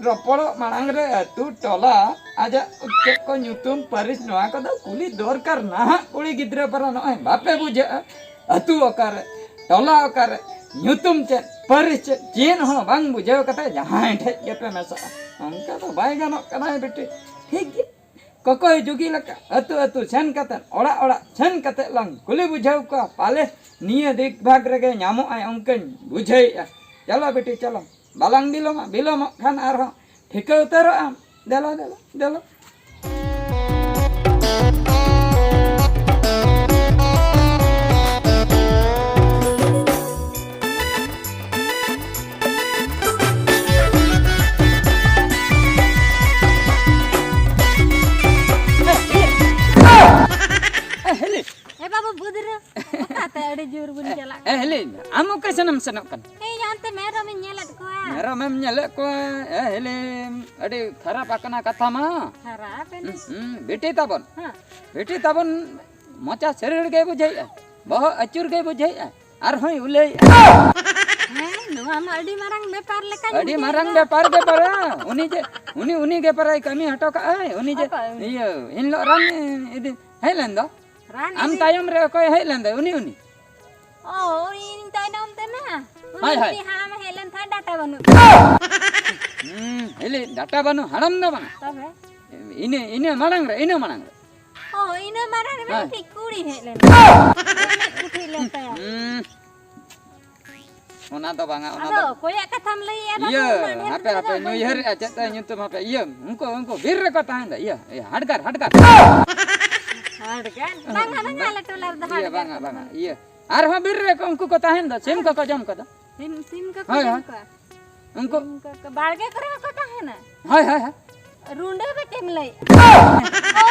ᱨᱚᱯᱚᱲᱚᱜ ᱢᱟᱲᱟᱝ ᱨᱮ ᱟᱹᱛᱩ, ᱴᱚᱞᱟ, ᱟᱡᱟᱜ ᱪᱮᱫ ᱠᱚ ᱧᱩᱛᱩᱢ, ᱯᱟᱹᱨᱤᱥ, ᱱᱚᱣᱟ ᱠᱚᱫᱚ ᱠᱩᱞᱤ ᱫᱚᱨᱠᱟᱨ᱾ ᱱᱟᱦᱟᱜ ᱠᱩᱲᱤ ᱜᱤᱫᱽᱨᱟᱹ ᱯᱟᱨᱟ ᱱᱚᱜᱼᱚᱭ ᱵᱟᱯᱮ ᱵᱩᱡᱷᱟᱹᱜᱼᱟ᱾ ᱟᱹᱛᱩ ᱚᱠᱟᱨᱮ, ᱴᱚᱞᱟ ᱚᱠᱟᱨᱮ, ᱧᱩᱛᱩᱢ ᱪᱮᱫ, ᱯᱟᱹᱨᱤᱥ ᱪᱮᱫ, ᱪᱮᱫ ᱦᱚᱸ ᱵᱟᱝ ᱵᱩᱡᱷᱟᱹᱣ ᱠᱟᱛᱮ ᱡᱟᱦᱟᱸᱭ ᱴᱷᱮᱡ ᱜᱮᱯᱮ ᱢᱮᱥᱟᱜᱼᱟ᱾ ᱚᱱᱠᱟ ᱫᱚ ᱵᱟᱭ ᱜᱟᱱᱚᱜ ᱠᱟᱱᱟ ᱵᱤᱴᱤ᱾ ᱴᱷᱤᱠ ᱜᱮ᱾ ᱠᱚᱠᱚᱭ ᱡᱩᱜᱤ ᱞᱮᱠᱟ ᱟᱹᱛᱩ ᱟᱹᱛᱩ ᱥᱮᱱ ᱠᱟᱛᱮ, ᱚᱲᱟᱜ ᱚᱲᱟᱜ ᱥᱮᱱ ᱠᱟᱛᱮ ᱞᱟᱝ ᱠᱩᱞᱤ ᱵᱩᱡᱷᱟᱹᱣ ᱠᱚᱣᱟ, ᱯᱟᱞᱮ ᱱᱤᱭᱟᱹ ᱫᱤᱠ ᱵᱷᱟᱜᱽ ᱨᱮᱜᱮ ᱧᱟᱢᱚᱜ ᱟᱭ, ᱚᱱᱠᱟᱧ ᱵᱩᱡᱷᱟᱹᱣᱮᱫᱼᱟ᱾ ᱪᱚᱞᱚ ᱵᱤᱴᱤ, ᱪᱚᱞᱚ, ᱵᱟᱞᱟᱝ ᱵᱤᱞᱚᱢᱟ, ᱵᱤᱞᱚᱢᱚᱜ ᱠᱷᱟᱱ ᱟᱨᱦᱚᱸ ᱴᱷᱤᱠᱟᱹ ᱩᱛᱟᱹᱨᱚᱜ ᱟᱢ᱾ ᱫᱮᱞᱟ, ᱫᱮᱞᱟ, ᱫᱮᱞᱟ᱾ ᱮ, ᱦᱤᱞᱤ᱾ ᱮ ᱵᱟᱹᱵᱩ ᱵᱩᱫᱷᱨᱟᱹ, ᱚᱠᱟᱛᱮ ᱟᱹᱰᱤ ᱡᱳᱨ ᱵᱚᱱ ᱪᱟᱞᱟᱜ ᱮ, ᱠᱟᱱᱟ? ᱦᱤᱞᱤ, ᱟᱢ ᱚᱠᱟ ᱥᱮᱱᱮᱢ ᱥᱮᱱᱚᱜ ᱠᱟᱱᱟ? ᱤᱧ ᱦᱟᱱᱛᱮ ᱢᱮᱨᱚᱢᱤᱧ ᱧᱮᱞᱮᱫ ᱠᱚᱣᱟ᱾ ᱢᱮᱨᱚᱢᱮᱢ ᱧᱮᱞᱮᱫ ᱠᱚᱣᱟ? ᱮ, ᱦᱤᱞᱤ, ᱟᱹᱰᱤ ᱠᱷᱟᱨᱟᱯ ᱟᱠᱟᱱᱟ ᱠᱟᱛᱷᱟ ᱢᱟ᱾ ᱠᱷᱟᱨᱟᱯ ᱮᱱᱟ᱾ ᱦᱩᱸ, ᱦᱩᱸ, ᱵᱤᱴᱤ ᱛᱟᱵᱚᱱ᱾ ᱦᱮᱸ᱾ ᱵᱤᱴᱤ ᱛᱟᱵᱚᱱ ᱢᱚᱪᱟ ᱥᱤᱨᱤᱲ ᱜᱮᱭ ᱵᱩᱡᱷᱟᱹᱣᱮᱫᱼᱟ, ᱵᱚᱦᱚᱜ ᱟᱹᱪᱩᱨ ᱜᱮᱭ ᱵᱩᱡᱷᱟᱹᱣᱮᱫᱼᱟ, ᱟᱨᱦᱚᱸᱭ ᱩᱞᱟᱹᱭᱮᱫᱼᱟ᱾ ᱦᱮᱸ, ᱱᱚᱣᱟ ᱢᱟ ᱟᱹᱰᱤ ᱢᱟᱨᱟᱝ ᱵᱮᱯᱟᱨ ᱞᱮᱠᱟᱧ ᱟᱹᱰᱤ ᱵᱩᱡᱷᱟᱹᱣᱮᱫ ᱢᱟᱨᱟᱝ ᱫᱚ᱾ ᱵᱮᱯᱟᱨ ᱜᱮ ᱯᱟᱨᱟ᱾ ᱩᱱᱤ ᱡᱮ, ᱩᱱᱤ, ᱩᱱᱤ ᱜᱮ ᱯᱟᱨᱟᱭ ᱠᱟᱹᱢᱤ ᱦᱚᱴᱚ ᱠᱟᱜᱼᱟᱭ᱾ ᱩᱱᱤ ᱡᱮ, ᱚᱠᱚᱭ ᱩᱱᱤ? ᱤᱭᱟᱹ, ᱮᱱ ᱦᱤᱞᱳᱜ ᱨᱟᱱ ᱤᱫᱤ ᱦᱮᱡ ᱞᱮᱱ ᱫᱚ᱾ ᱨᱟᱱ ᱟᱢ ᱤᱫᱤ? ᱛᱟᱭᱚᱢ ᱨᱮ ᱚᱠᱚᱭ ᱦᱮᱡ ᱞᱮᱱ ᱫᱚ? ᱩᱱᱤ, ᱩᱱᱤ᱾ ᱚ, ᱩᱱᱤ ᱤᱧ ᱛᱟᱭᱱᱚᱢ ᱛᱮ ᱢᱮᱱᱟ᱾ ᱩᱱᱤ ᱦᱳᱭ, ᱦᱳᱭ᱾ ᱩᱱᱤ ᱦᱟᱲᱟᱢ ᱦᱮᱡ ᱞᱮᱱ ᱠᱷᱟᱱ ᱰᱟᱴᱟ ᱵᱟᱹᱱᱩᱜ ᱛᱟᱭᱟ᱾ ᱦᱩᱸ, ᱦᱤᱞᱤ, ᱰᱟᱴᱟ ᱵᱟᱹᱱᱩᱜ, ᱦᱟᱲᱟᱢ ᱫᱚ ᱵᱟᱝᱟ᱾ ᱛᱚᱵᱮ? ᱤᱱᱟᱹ, ᱤᱱᱟᱹ ᱢᱟᱲᱟᱝ ᱨᱮ, ᱤᱱᱟᱹ ᱢᱟᱲᱟᱝ ᱨᱮ᱾ ᱚ, ᱤᱱᱟᱹ ᱢᱟᱲᱟᱝ ᱨᱮ ᱦᱮᱸ᱾ ᱢᱤᱫᱴᱤᱡ ᱠᱩᱲᱤ ᱦᱮᱡ ᱞᱮᱱᱟ᱾ ᱢᱮᱫ ᱠᱩᱴᱷᱤ ᱞᱮᱱ ᱛᱟᱭᱟ᱾ ᱦᱩᱸ᱾ ᱚᱱᱟ ᱫᱚ ᱵᱟᱝᱟ, ᱚᱱᱟ ᱟᱫᱚ ᱫᱚ ᱚᱠᱚᱭᱟᱜ ᱠᱟᱛᱷᱟᱢ ᱞᱟᱹᱭᱮᱜᱼᱟ ᱵᱟᱹᱵᱩ? ᱤᱭᱟᱹ, ᱩᱱᱟᱹᱜ ᱰᱷᱮᱨ ᱦᱟᱯᱮ, ᱫᱚ ᱦᱟᱯᱮ, ᱵᱟᱹᱧ ᱩᱭᱦᱟᱹᱨᱮᱜᱼᱟ, ᱪᱮᱫ ᱛᱟᱭ ᱧᱩᱛᱩᱢ, ᱦᱟᱯᱮ, ᱤᱭᱟᱹ, ᱩᱱᱠᱩ, ᱩᱱᱠᱩ ᱵᱤᱨ ᱨᱮᱠᱚ ᱛᱟᱦᱮᱱ ᱫᱚ, ᱤᱭᱟᱹ, ᱤᱭᱟᱹ, ᱦᱟᱰᱜᱟᱨ, ᱦᱟᱰᱜᱟᱨ᱾ ᱦᱟᱰᱜᱟᱨ? ᱵᱟᱝᱟ, ᱵᱟᱝᱟ, ᱵᱟᱝᱟ, ᱟᱞᱮ ᱴᱚᱞᱟ ᱨᱮᱫᱚ ᱤᱭᱟᱹ, ᱦᱟᱰᱜᱟᱨ ᱵᱟᱝᱟ, ᱠᱚᱫᱚ ᱵᱟᱝᱟ, ᱵᱟᱹᱱᱩᱜ᱾ ᱤᱭᱟᱹ᱾ ᱟᱨᱦᱚᱸ ᱵᱤᱨ ᱨᱮ ᱩᱱᱠᱩ ᱠᱚ ᱛᱟᱦᱮᱱ ᱫᱚ, ᱥᱤᱢ ᱠᱚᱠᱚ ᱡᱚᱢ ᱠᱚᱫᱚ᱾ ᱥᱤᱢ, ᱥᱤᱢ ᱠᱚᱠᱚ ᱦᱳᱭ, ᱡᱚᱢ ᱦᱳᱭ᱾ ᱠᱚᱣᱟ᱾ ᱩᱱᱠᱩ ᱥᱤᱢ ᱠᱚᱠᱚ, ᱵᱟᱲᱜᱮ ᱠᱚᱨᱮ ᱦᱚᱸᱠᱚ ᱛᱟᱦᱮᱱᱟ᱾ ᱦᱳᱭ, ᱦᱳᱭ, ᱦᱳᱭ᱾ ᱨᱩᱸᱰᱟᱹ ᱵᱮᱴᱮᱢ ᱞᱟᱹᱭᱮᱫ? ᱦᱳᱭ,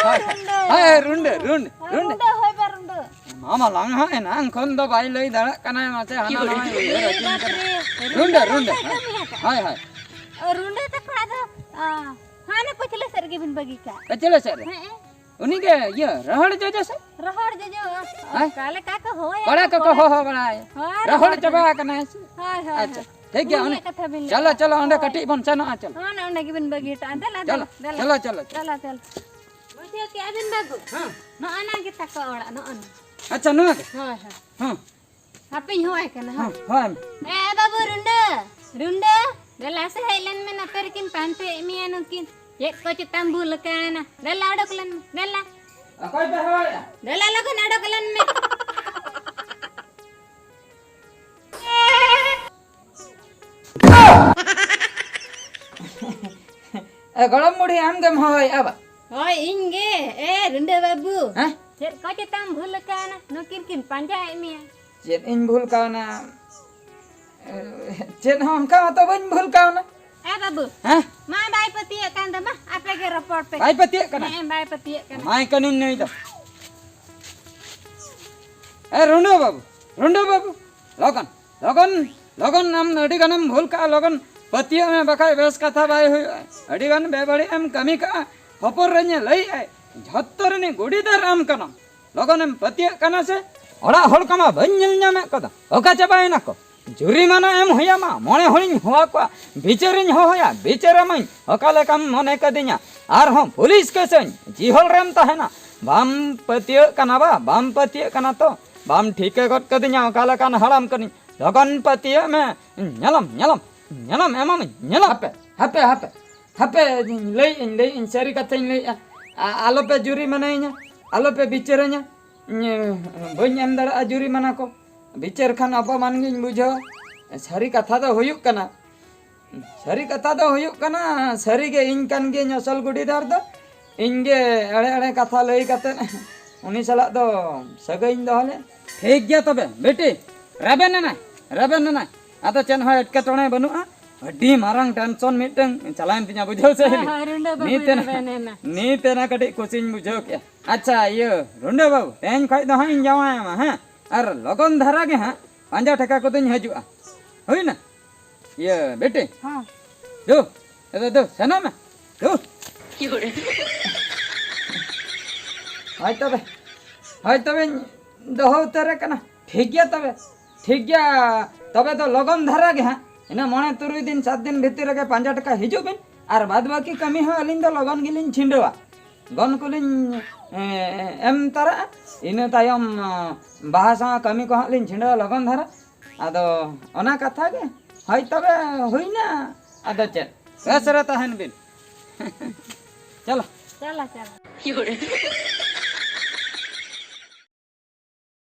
ᱦᱳᱭ, ᱨᱩᱸᱰᱟᱹ᱾ ᱦᱳᱭ, ᱦᱳᱭ, ᱨᱩᱸᱰᱟᱹ, ᱨᱩᱸᱰᱟᱹ, ᱦᱳᱭ, ᱨᱩᱸᱰᱟᱹ᱾ ᱨᱩᱸᱰᱟᱹ, ᱦᱳᱭ, ᱵᱟ, ᱨᱩᱸᱰᱟᱹ᱾ ᱢᱟᱢᱟ ᱞᱟᱝ ᱦᱟᱸᱜ ᱮᱱᱟᱝ ᱠᱷᱚᱱ ᱫᱚ ᱵᱟᱭ ᱞᱟᱹᱭ ᱫᱟᱲᱮᱭᱟᱜ ᱠᱟᱱᱟᱭ, ᱢᱟᱥᱮ ᱦᱟᱱᱟ ᱱᱟᱣᱟᱭ ᱩᱭᱦᱟᱹᱨ ᱟᱹᱪᱩᱨ ᱠᱟᱱᱟ᱾ ᱨᱩᱸᱰᱟᱹ, ᱨᱩᱸᱰᱟᱹ, ᱨᱩᱸᱰᱟᱹ, ᱦᱳᱭ᱾ ᱠᱟᱹᱢᱤ ᱟᱠᱟᱫ᱾ ᱦᱳᱭ, ᱦᱳᱭ᱾ ᱨᱩᱸᱰᱟᱹ ᱛᱟᱠᱚ ᱟᱫᱚ, ᱟ, ᱦᱟᱱᱟ ᱯᱟᱹᱪᱷᱞᱟᱹ ᱥᱮᱫ ᱨᱮᱜᱮ ᱵᱤᱱ ᱵᱟᱹᱜᱤ ᱠᱟᱜ᱾ ᱯᱟᱹᱪᱷᱞᱟᱹ ᱥᱮᱫ ᱨᱮ? ᱦᱮᱸ, ᱦᱮᱸ᱾ ᱩᱱᱤ ᱜᱮ, ᱤᱭᱟᱹ, ᱨᱚᱦᱚᱲ ᱡᱚᱡᱚ ᱥᱮ? ᱨᱚᱦᱚᱲ ᱡᱚᱡᱚ, ᱦᱮᱸ? ᱚᱠᱟ ᱞᱮᱠᱟ ᱠᱚ ᱦᱚᱦᱚᱭᱟ ᱠᱚᱲᱟ ᱠᱚ, ᱠᱚᱠᱚ ᱠᱚᱲᱟ᱾ ᱦᱚᱦᱚ ᱵᱟᱲᱟᱭᱟ᱾ ᱦᱳᱭ, ᱨᱚᱦᱚᱲ ᱨᱚᱦᱚᱲ ᱪᱟᱵᱟ ᱡᱚᱡᱚ᱾ ᱟᱠᱟᱱᱟᱭ ᱥᱮ? ᱦᱳᱭ, ᱦᱳᱭ, ᱟᱪᱪᱷᱟ, ᱦᱳᱭ᱾ ᱴᱷᱤᱠ ᱜᱮᱭᱟ, ᱩᱱᱤᱭᱟᱜ ᱚᱱᱮ, ᱠᱟᱛᱷᱟ ᱵᱤᱱ ᱞᱟᱹᱭ ᱪᱚᱞᱚ, ᱮᱫᱟ᱾ ᱪᱚᱞᱚ, ᱚᱸᱰᱮ ᱦᱳᱭ᱾ ᱠᱟᱹᱴᱤᱡ ᱵᱚᱱ ᱥᱮᱱᱚᱜᱼᱟ, ᱪᱚᱞᱚ᱾ ᱦᱳᱭ, ᱚᱱᱮ ᱚᱸᱰᱮ ᱜᱮᱵᱤᱱ ᱵᱟᱹᱜᱤ ᱦᱚᱴᱚᱜᱼᱟ᱾ ᱫᱮᱞᱟ, ᱪᱚᱞᱚ, ᱫᱮᱞᱟ, ᱪᱚᱞᱚ, ᱪᱚᱞᱚ᱾ ᱫᱮᱞᱟ, ᱪᱚᱞᱚ᱾ ᱵᱩᱡᱷᱟᱹᱣ ᱠᱮᱜᱼᱟ ᱵᱤᱱ ᱵᱟᱹᱵᱩ? ᱦᱮᱸ᱾ ᱱᱚᱜᱼᱚ ᱱᱟ ᱜᱮ ᱛᱟᱠᱚ ᱚᱲᱟᱜ, ᱱᱚᱜᱼᱚ ᱱᱟ᱾ ᱟᱪᱪᱷᱟ, ᱱᱚᱣᱟ ᱜᱮ? ᱦᱳᱭ, ᱦᱳᱭ᱾ ᱦᱮᱸ᱾ ᱦᱟᱯᱮᱧ ᱦᱚᱦᱚᱣᱟᱭ ᱠᱟᱱᱟ, ᱦᱳᱭ᱾ ᱦᱮᱸ, ᱦᱳᱭ᱾ ᱮ ᱵᱟᱹᱵᱩ ᱨᱩᱸᱰᱟᱹ, ᱨᱩᱸᱰᱟᱹ, ᱫᱮᱞᱟ ᱥᱮ ᱦᱮᱡ ᱞᱮᱱ ᱢᱮ, ᱱᱚᱛᱮ ᱨᱮᱠᱤᱱ ᱯᱟᱱᱛᱮᱭᱮᱫ ᱢᱮᱭᱟ ᱱᱩᱠᱤᱱ᱾ ᱪᱮᱫ ᱠᱚ ᱪᱮᱛᱟᱢ ᱵᱷᱩᱞ ᱟᱠᱟᱱᱟ? ᱫᱮᱞᱟ ᱚᱰᱚᱠ ᱞᱮᱱ ᱢᱮ, ᱫᱮᱞᱟ᱾ ᱚᱠᱚᱭ ᱯᱮ ᱦᱚᱦᱚᱭᱮᱫᱼᱟ? ᱫᱮᱞᱟ ᱞᱚᱜᱚᱱ ᱚᱰᱚᱠ ᱞᱮᱱ ᱢᱮ᱾ ᱮ, ᱜᱚᱲᱚᱢ ᱵᱩᱲᱦᱤ, ᱟᱢ ᱜᱮᱢ ᱦᱚᱦᱚᱭᱮᱫᱼᱟ ᱵᱟ? ᱦᱳᱭ, ᱤᱧ ᱜᱮ᱾ ᱮ, ᱨᱩᱸᱰᱟᱹ ᱵᱟᱹᱵᱩ᱾ ᱦᱮᱸ? ᱪᱮᱫ ᱠᱚ ᱪᱮᱛᱟᱢ ᱵᱷᱩᱞ ᱟᱠᱟᱱᱟ? ᱱᱩᱠᱤᱱ ᱠᱤᱱ ᱯᱟᱸᱡᱟᱭᱮᱫ ᱢᱮᱭᱟ᱾ ᱪᱮᱫ ᱤᱧ ᱵᱷᱩᱞ ᱠᱟᱣᱱᱟ? ᱮ, ᱪᱮᱫ ᱦᱚᱸ ᱚᱱᱠᱟ ᱢᱟᱛᱚ ᱵᱟᱹᱧ ᱵᱷᱩᱞ ᱠᱟᱣᱱᱟ᱾ ᱮ ᱵᱟᱹᱵᱩ᱾ ᱦᱮᱸ? ᱢᱟ ᱵᱟᱭ ᱯᱟᱹᱛᱭᱟᱹᱜ ᱠᱟᱱ ᱫᱚ, ᱢᱟ ᱟᱯᱮ ᱜᱮ ᱨᱚᱯᱚᱲ ᱯᱮ᱾ ᱵᱟᱭ ᱯᱟᱹᱛᱭᱟᱹᱜ ᱠᱟᱱᱟ? ᱦᱮᱸ, ᱵᱟᱭ ᱯᱟᱹᱛᱭᱟᱹᱜ ᱠᱟᱱᱟ᱾ ᱢᱟᱭ ᱠᱟᱹᱱᱩᱧ ᱱᱩᱭ ᱫᱚ᱾ ᱮ, ᱨᱩᱸᱰᱟᱹ ᱵᱟᱹᱵᱩ, ᱨᱩᱸᱰᱟᱹ ᱵᱟᱹᱵᱩ, ᱞᱚᱜᱚᱱ, ᱞᱚᱜᱚᱱ, ᱞᱚᱜᱚᱱ, ᱟᱢ ᱟᱹᱰᱤ ᱜᱟᱱᱮᱢ ᱵᱷᱩᱞ ᱠᱟᱜᱼᱟ, ᱞᱚᱜᱚᱱ ᱯᱟᱹᱛᱭᱟᱹᱜ ᱢᱮ, ᱵᱟᱠᱷᱟᱡ ᱵᱮᱥ ᱠᱟᱛᱷᱟ ᱵᱟᱭ ᱦᱩᱭᱩᱜᱼᱟ᱾ ᱟᱹᱰᱤ ᱜᱟᱱ ᱵᱮᱵᱟᱹᱲᱤᱡ ᱮᱢ ᱠᱟᱹᱢᱤ ᱠᱟᱜᱼᱟ, ᱦᱚᱯᱚᱱ ᱨᱮᱧ ᱞᱟᱹᱭᱮᱫᱼᱟᱭ, ᱡᱷᱚᱛᱚ ᱨᱤᱱᱤᱡ ᱜᱩᱰᱤᱫᱟᱨ ᱟᱢ ᱠᱟᱱᱟᱢ᱾ ᱞᱚᱜᱚᱱᱮᱢ ᱯᱟᱹᱛᱭᱟᱹᱜ ᱠᱟᱱᱟ ᱥᱮ? ᱚᱲᱟᱜ ᱦᱚᱲ ᱠᱚᱢᱟ ᱵᱟᱹᱧ ᱧᱮᱞ ᱧᱟᱢᱮᱫ ᱠᱚᱫᱚ, ᱚᱠᱟ ᱪᱟᱵᱟᱭᱮᱱᱟ ᱠᱚ? ᱡᱩᱨᱤᱢᱟᱱᱟ ᱮᱢ ᱦᱩᱭᱟᱢᱟ, ᱢᱚᱬᱮ ᱦᱚᱲᱤᱧ ᱦᱚᱦᱚ ᱠᱚᱣᱟ, ᱵᱤᱪᱟᱹᱨᱤᱧ ᱦᱚᱦᱚᱭᱟ, ᱵᱤᱪᱟᱹᱨᱟᱢᱟᱹᱧ, ᱚᱠᱟ ᱞᱮᱠᱟᱢ ᱢᱚᱱᱮ ᱠᱟᱹᱫᱤᱧᱟ, ᱟᱨᱦᱚᱸ ᱯᱩᱞᱤᱥ ᱠᱮᱥᱟᱹᱧ, ᱡᱤᱦᱚᱞ ᱨᱮᱢ ᱛᱟᱦᱮᱱᱟ᱾ ᱵᱟᱢ ᱯᱟᱹᱛᱭᱟᱹᱜ ᱠᱟᱱᱟ ᱵᱟ, ᱵᱟᱢ ᱯᱟᱹᱛᱭᱟᱹᱜ ᱠᱟᱱᱟ ᱛᱚ? ᱵᱟᱢ ᱴᱷᱤᱠᱟᱹ ᱜᱚᱫ ᱠᱟᱹᱫᱤᱧᱟ ᱚᱠᱟ ᱞᱮᱠᱟᱱ ᱦᱟᱲᱟᱢ ᱠᱟᱹᱱᱟᱹᱧ᱾ ᱞᱚᱜᱚᱱ ᱯᱟᱹᱛᱭᱟᱹᱜ ᱢᱮ᱾ ᱧᱮᱞᱟᱢ, ᱧᱮᱞᱟᱢ, ᱧᱮᱞᱟᱢ ᱮᱢᱟᱢᱟᱹᱧ, ᱧᱮᱞᱟᱢ᱾ ᱦᱟᱯᱮ, ᱦᱟᱯᱮ, ᱦᱟᱯᱮ, ᱦᱟᱯᱮ, ᱞᱟᱹᱭᱮᱫ ᱟᱹᱧ, ᱞᱟᱹᱭᱮᱫ ᱟᱹᱧ, ᱥᱟᱹᱨᱤ ᱠᱟᱛᱷᱟᱧ ᱞᱟᱹᱭᱮᱫᱼᱟ᱾ ᱟ-, ᱟᱞᱚᱯᱮ ᱡᱩᱨᱤᱢᱟᱱᱟᱭᱤᱧᱟ, ᱟᱞᱚᱯᱮ ᱵᱤᱪᱟᱹᱨᱟᱹᱧᱟ᱾ ᱤᱧ, ᱵᱟᱹᱧ ᱮᱢ ᱫᱟᱲᱮᱭᱟᱜᱼᱟ ᱡᱩᱨᱤᱢᱟᱱᱟ ᱠᱚ᱾ ᱵᱤᱪᱟᱹᱨ ᱠᱷᱟᱱ ᱚᱯᱚᱢᱟᱱ ᱜᱤᱧ ᱵᱩᱡᱷᱟᱹᱣᱟ᱾ ᱥᱟᱹᱨᱤ ᱠᱟᱛᱷᱟ ᱫᱚ ᱦᱩᱭᱩᱜ ᱠᱟᱱᱟ, ᱥᱟᱹᱨᱤ ᱠᱟᱛᱷᱟ ᱫᱚ ᱦᱩᱭᱩᱜ ᱠᱟᱱᱟ, ᱥᱟᱹᱨᱤ ᱜᱮ ᱤᱧ ᱠᱟᱱ ᱜᱤᱭᱟᱹᱧ ᱟᱥᱚᱞ ᱜᱩᱰᱤᱫᱟᱨ ᱫᱚ᱾ ᱤᱧ ᱜᱮ ᱮᱲᱮ ᱮᱲᱮ ᱠᱟᱛᱷᱟ ᱞᱟᱹᱭ ᱠᱟᱛᱮ ᱩᱱᱤ ᱥᱟᱞᱟᱜ ᱫᱚ ᱥᱟᱹᱜᱟᱹᱭᱤᱧ ᱫᱚᱦᱚ ᱞᱮᱫ᱾ ᱴᱷᱤᱠ ᱜᱮᱭᱟ ᱛᱚᱵᱮ, ᱵᱤᱴᱤ, ᱨᱮᱵᱮᱱ ᱮᱱᱟᱭ, ᱨᱮᱵᱮᱱ ᱮᱱᱟᱭ᱾ ᱟᱫᱚ ᱪᱮᱫ ᱦᱚᱸ ᱮᱴᱠᱮᱴᱚᱬᱮ ᱵᱟᱹᱱᱩᱜᱼᱟ᱾ ᱟᱹᱰᱤ ᱢᱟᱨᱟᱝ tension ᱢᱤᱫᱴᱟᱝ ᱪᱟᱞᱟᱣᱮᱱ ᱛᱤᱧᱟ, ᱵᱩᱡᱷᱟᱹᱣ ᱥᱮ? ᱦᱮᱸ, ᱦᱮᱸ, ᱨᱩᱸᱰᱟᱹ ᱵᱟᱹᱵᱩᱭ ᱱᱤᱛ ᱮᱱᱟ, ᱨᱮᱵᱮᱱ ᱮᱱᱟ᱾ ᱱᱤᱛ ᱮᱱᱟ ᱠᱟᱹᱴᱤᱡ ᱠᱩᱥᱤᱧ ᱵᱩᱡᱷᱟᱹᱣ ᱠᱮᱜᱼᱟ᱾ ᱟᱪᱪᱷᱟ, ᱤᱭᱟᱹ, ᱨᱩᱸᱰᱟᱹ ᱵᱟᱹᱵᱩ, ᱛᱮᱦᱮᱧ ᱠᱷᱚᱡ ᱫᱚ ᱦᱟᱸᱜ ᱤᱧ ᱡᱟᱶᱟᱭ ᱟᱢᱟ, ᱦᱮᱸ? ᱟᱨ ᱞᱚᱜᱚᱱ ᱫᱷᱟᱨᱟ ᱜᱮ ᱦᱟᱸᱜ ᱯᱟᱸᱡᱟ ᱴᱷᱮᱠᱟ ᱠᱚᱫᱚᱧ ᱦᱤᱡᱩᱜᱼᱟ᱾ ᱦᱩᱭᱱᱟ? ᱤᱭᱟᱹ, ᱵᱤᱴᱤ᱾ ᱦᱮᱸ᱾ ᱫᱩ, ᱫᱩ, ᱫᱩ, ᱥᱮᱱᱚᱜ ᱢᱮ᱾ ᱫᱩ᱾ ᱦᱳᱭ ᱛᱚᱵᱮ, ᱦᱳᱭ ᱛᱚᱵᱮᱧ ᱫᱚᱦᱚ ᱩᱛᱟᱹᱨ ᱟᱠᱟᱱᱟ᱾ ᱴᱷᱤᱠ ᱜᱮᱭᱟ ᱛᱚᱵᱮ, ᱴᱷᱤᱠ ᱜᱮᱭᱟ᱾ ᱛᱚᱵᱮ ᱫᱚ ᱞᱚᱜᱚᱱ ᱫᱷᱟᱨᱟ ᱜᱮ ᱦᱟᱸᱜ, ᱤᱱᱟᱹ ᱢᱚᱬᱮ ᱛᱩᱨᱩᱭ ᱫᱤᱱ, ᱥᱟᱛ ᱫᱤᱱ ᱵᱷᱤᱛᱤᱨ ᱨᱮᱜᱮ ᱯᱟᱸᱡᱟ ᱴᱷᱮᱠᱟ ᱦᱤᱡᱩᱜ ᱵᱤᱱ᱾ ᱟᱨ ᱵᱟᱫ ᱵᱟᱹᱠᱤ ᱠᱟᱹᱢᱤ ᱦᱚᱸ ᱟᱹᱞᱤᱧ ᱫᱚ ᱞᱚᱜᱚᱱ ᱜᱮᱞᱤᱧ ᱪᱷᱤᱸᱰᱟᱹᱣᱟ᱾ ᱜᱚᱱ ᱠᱚᱞᱤᱧ, ᱮ, ᱮᱢ ᱛᱟᱨᱟᱜᱼᱟ᱾ ᱤᱱᱟᱹ ᱛᱟᱭᱚᱢ, ᱮ, ᱵᱟᱦᱟ ᱥᱟᱶ ᱠᱟᱹᱢᱤ ᱠᱚ ᱦᱟᱸᱜ ᱞᱤᱧ ᱪᱷᱤᱸᱰᱟᱹᱣᱟ ᱞᱚᱜᱚᱱ ᱫᱷᱟᱨᱟ᱾ ᱟᱫᱚ ᱚᱱᱟ ᱠᱟᱛᱷᱟ ᱜᱮ, ᱦᱳᱭ ᱛᱚᱵᱮ ᱦᱩᱭᱱᱟ, ᱟᱫᱚ ᱪᱮᱫ? ᱵᱮᱥ ᱨᱮ ᱛᱟᱦᱮᱱ ᱵᱤᱱ᱾ ᱪᱚᱞᱚ᱾ ᱪᱟᱞᱟ, ᱪᱟᱞᱟ᱾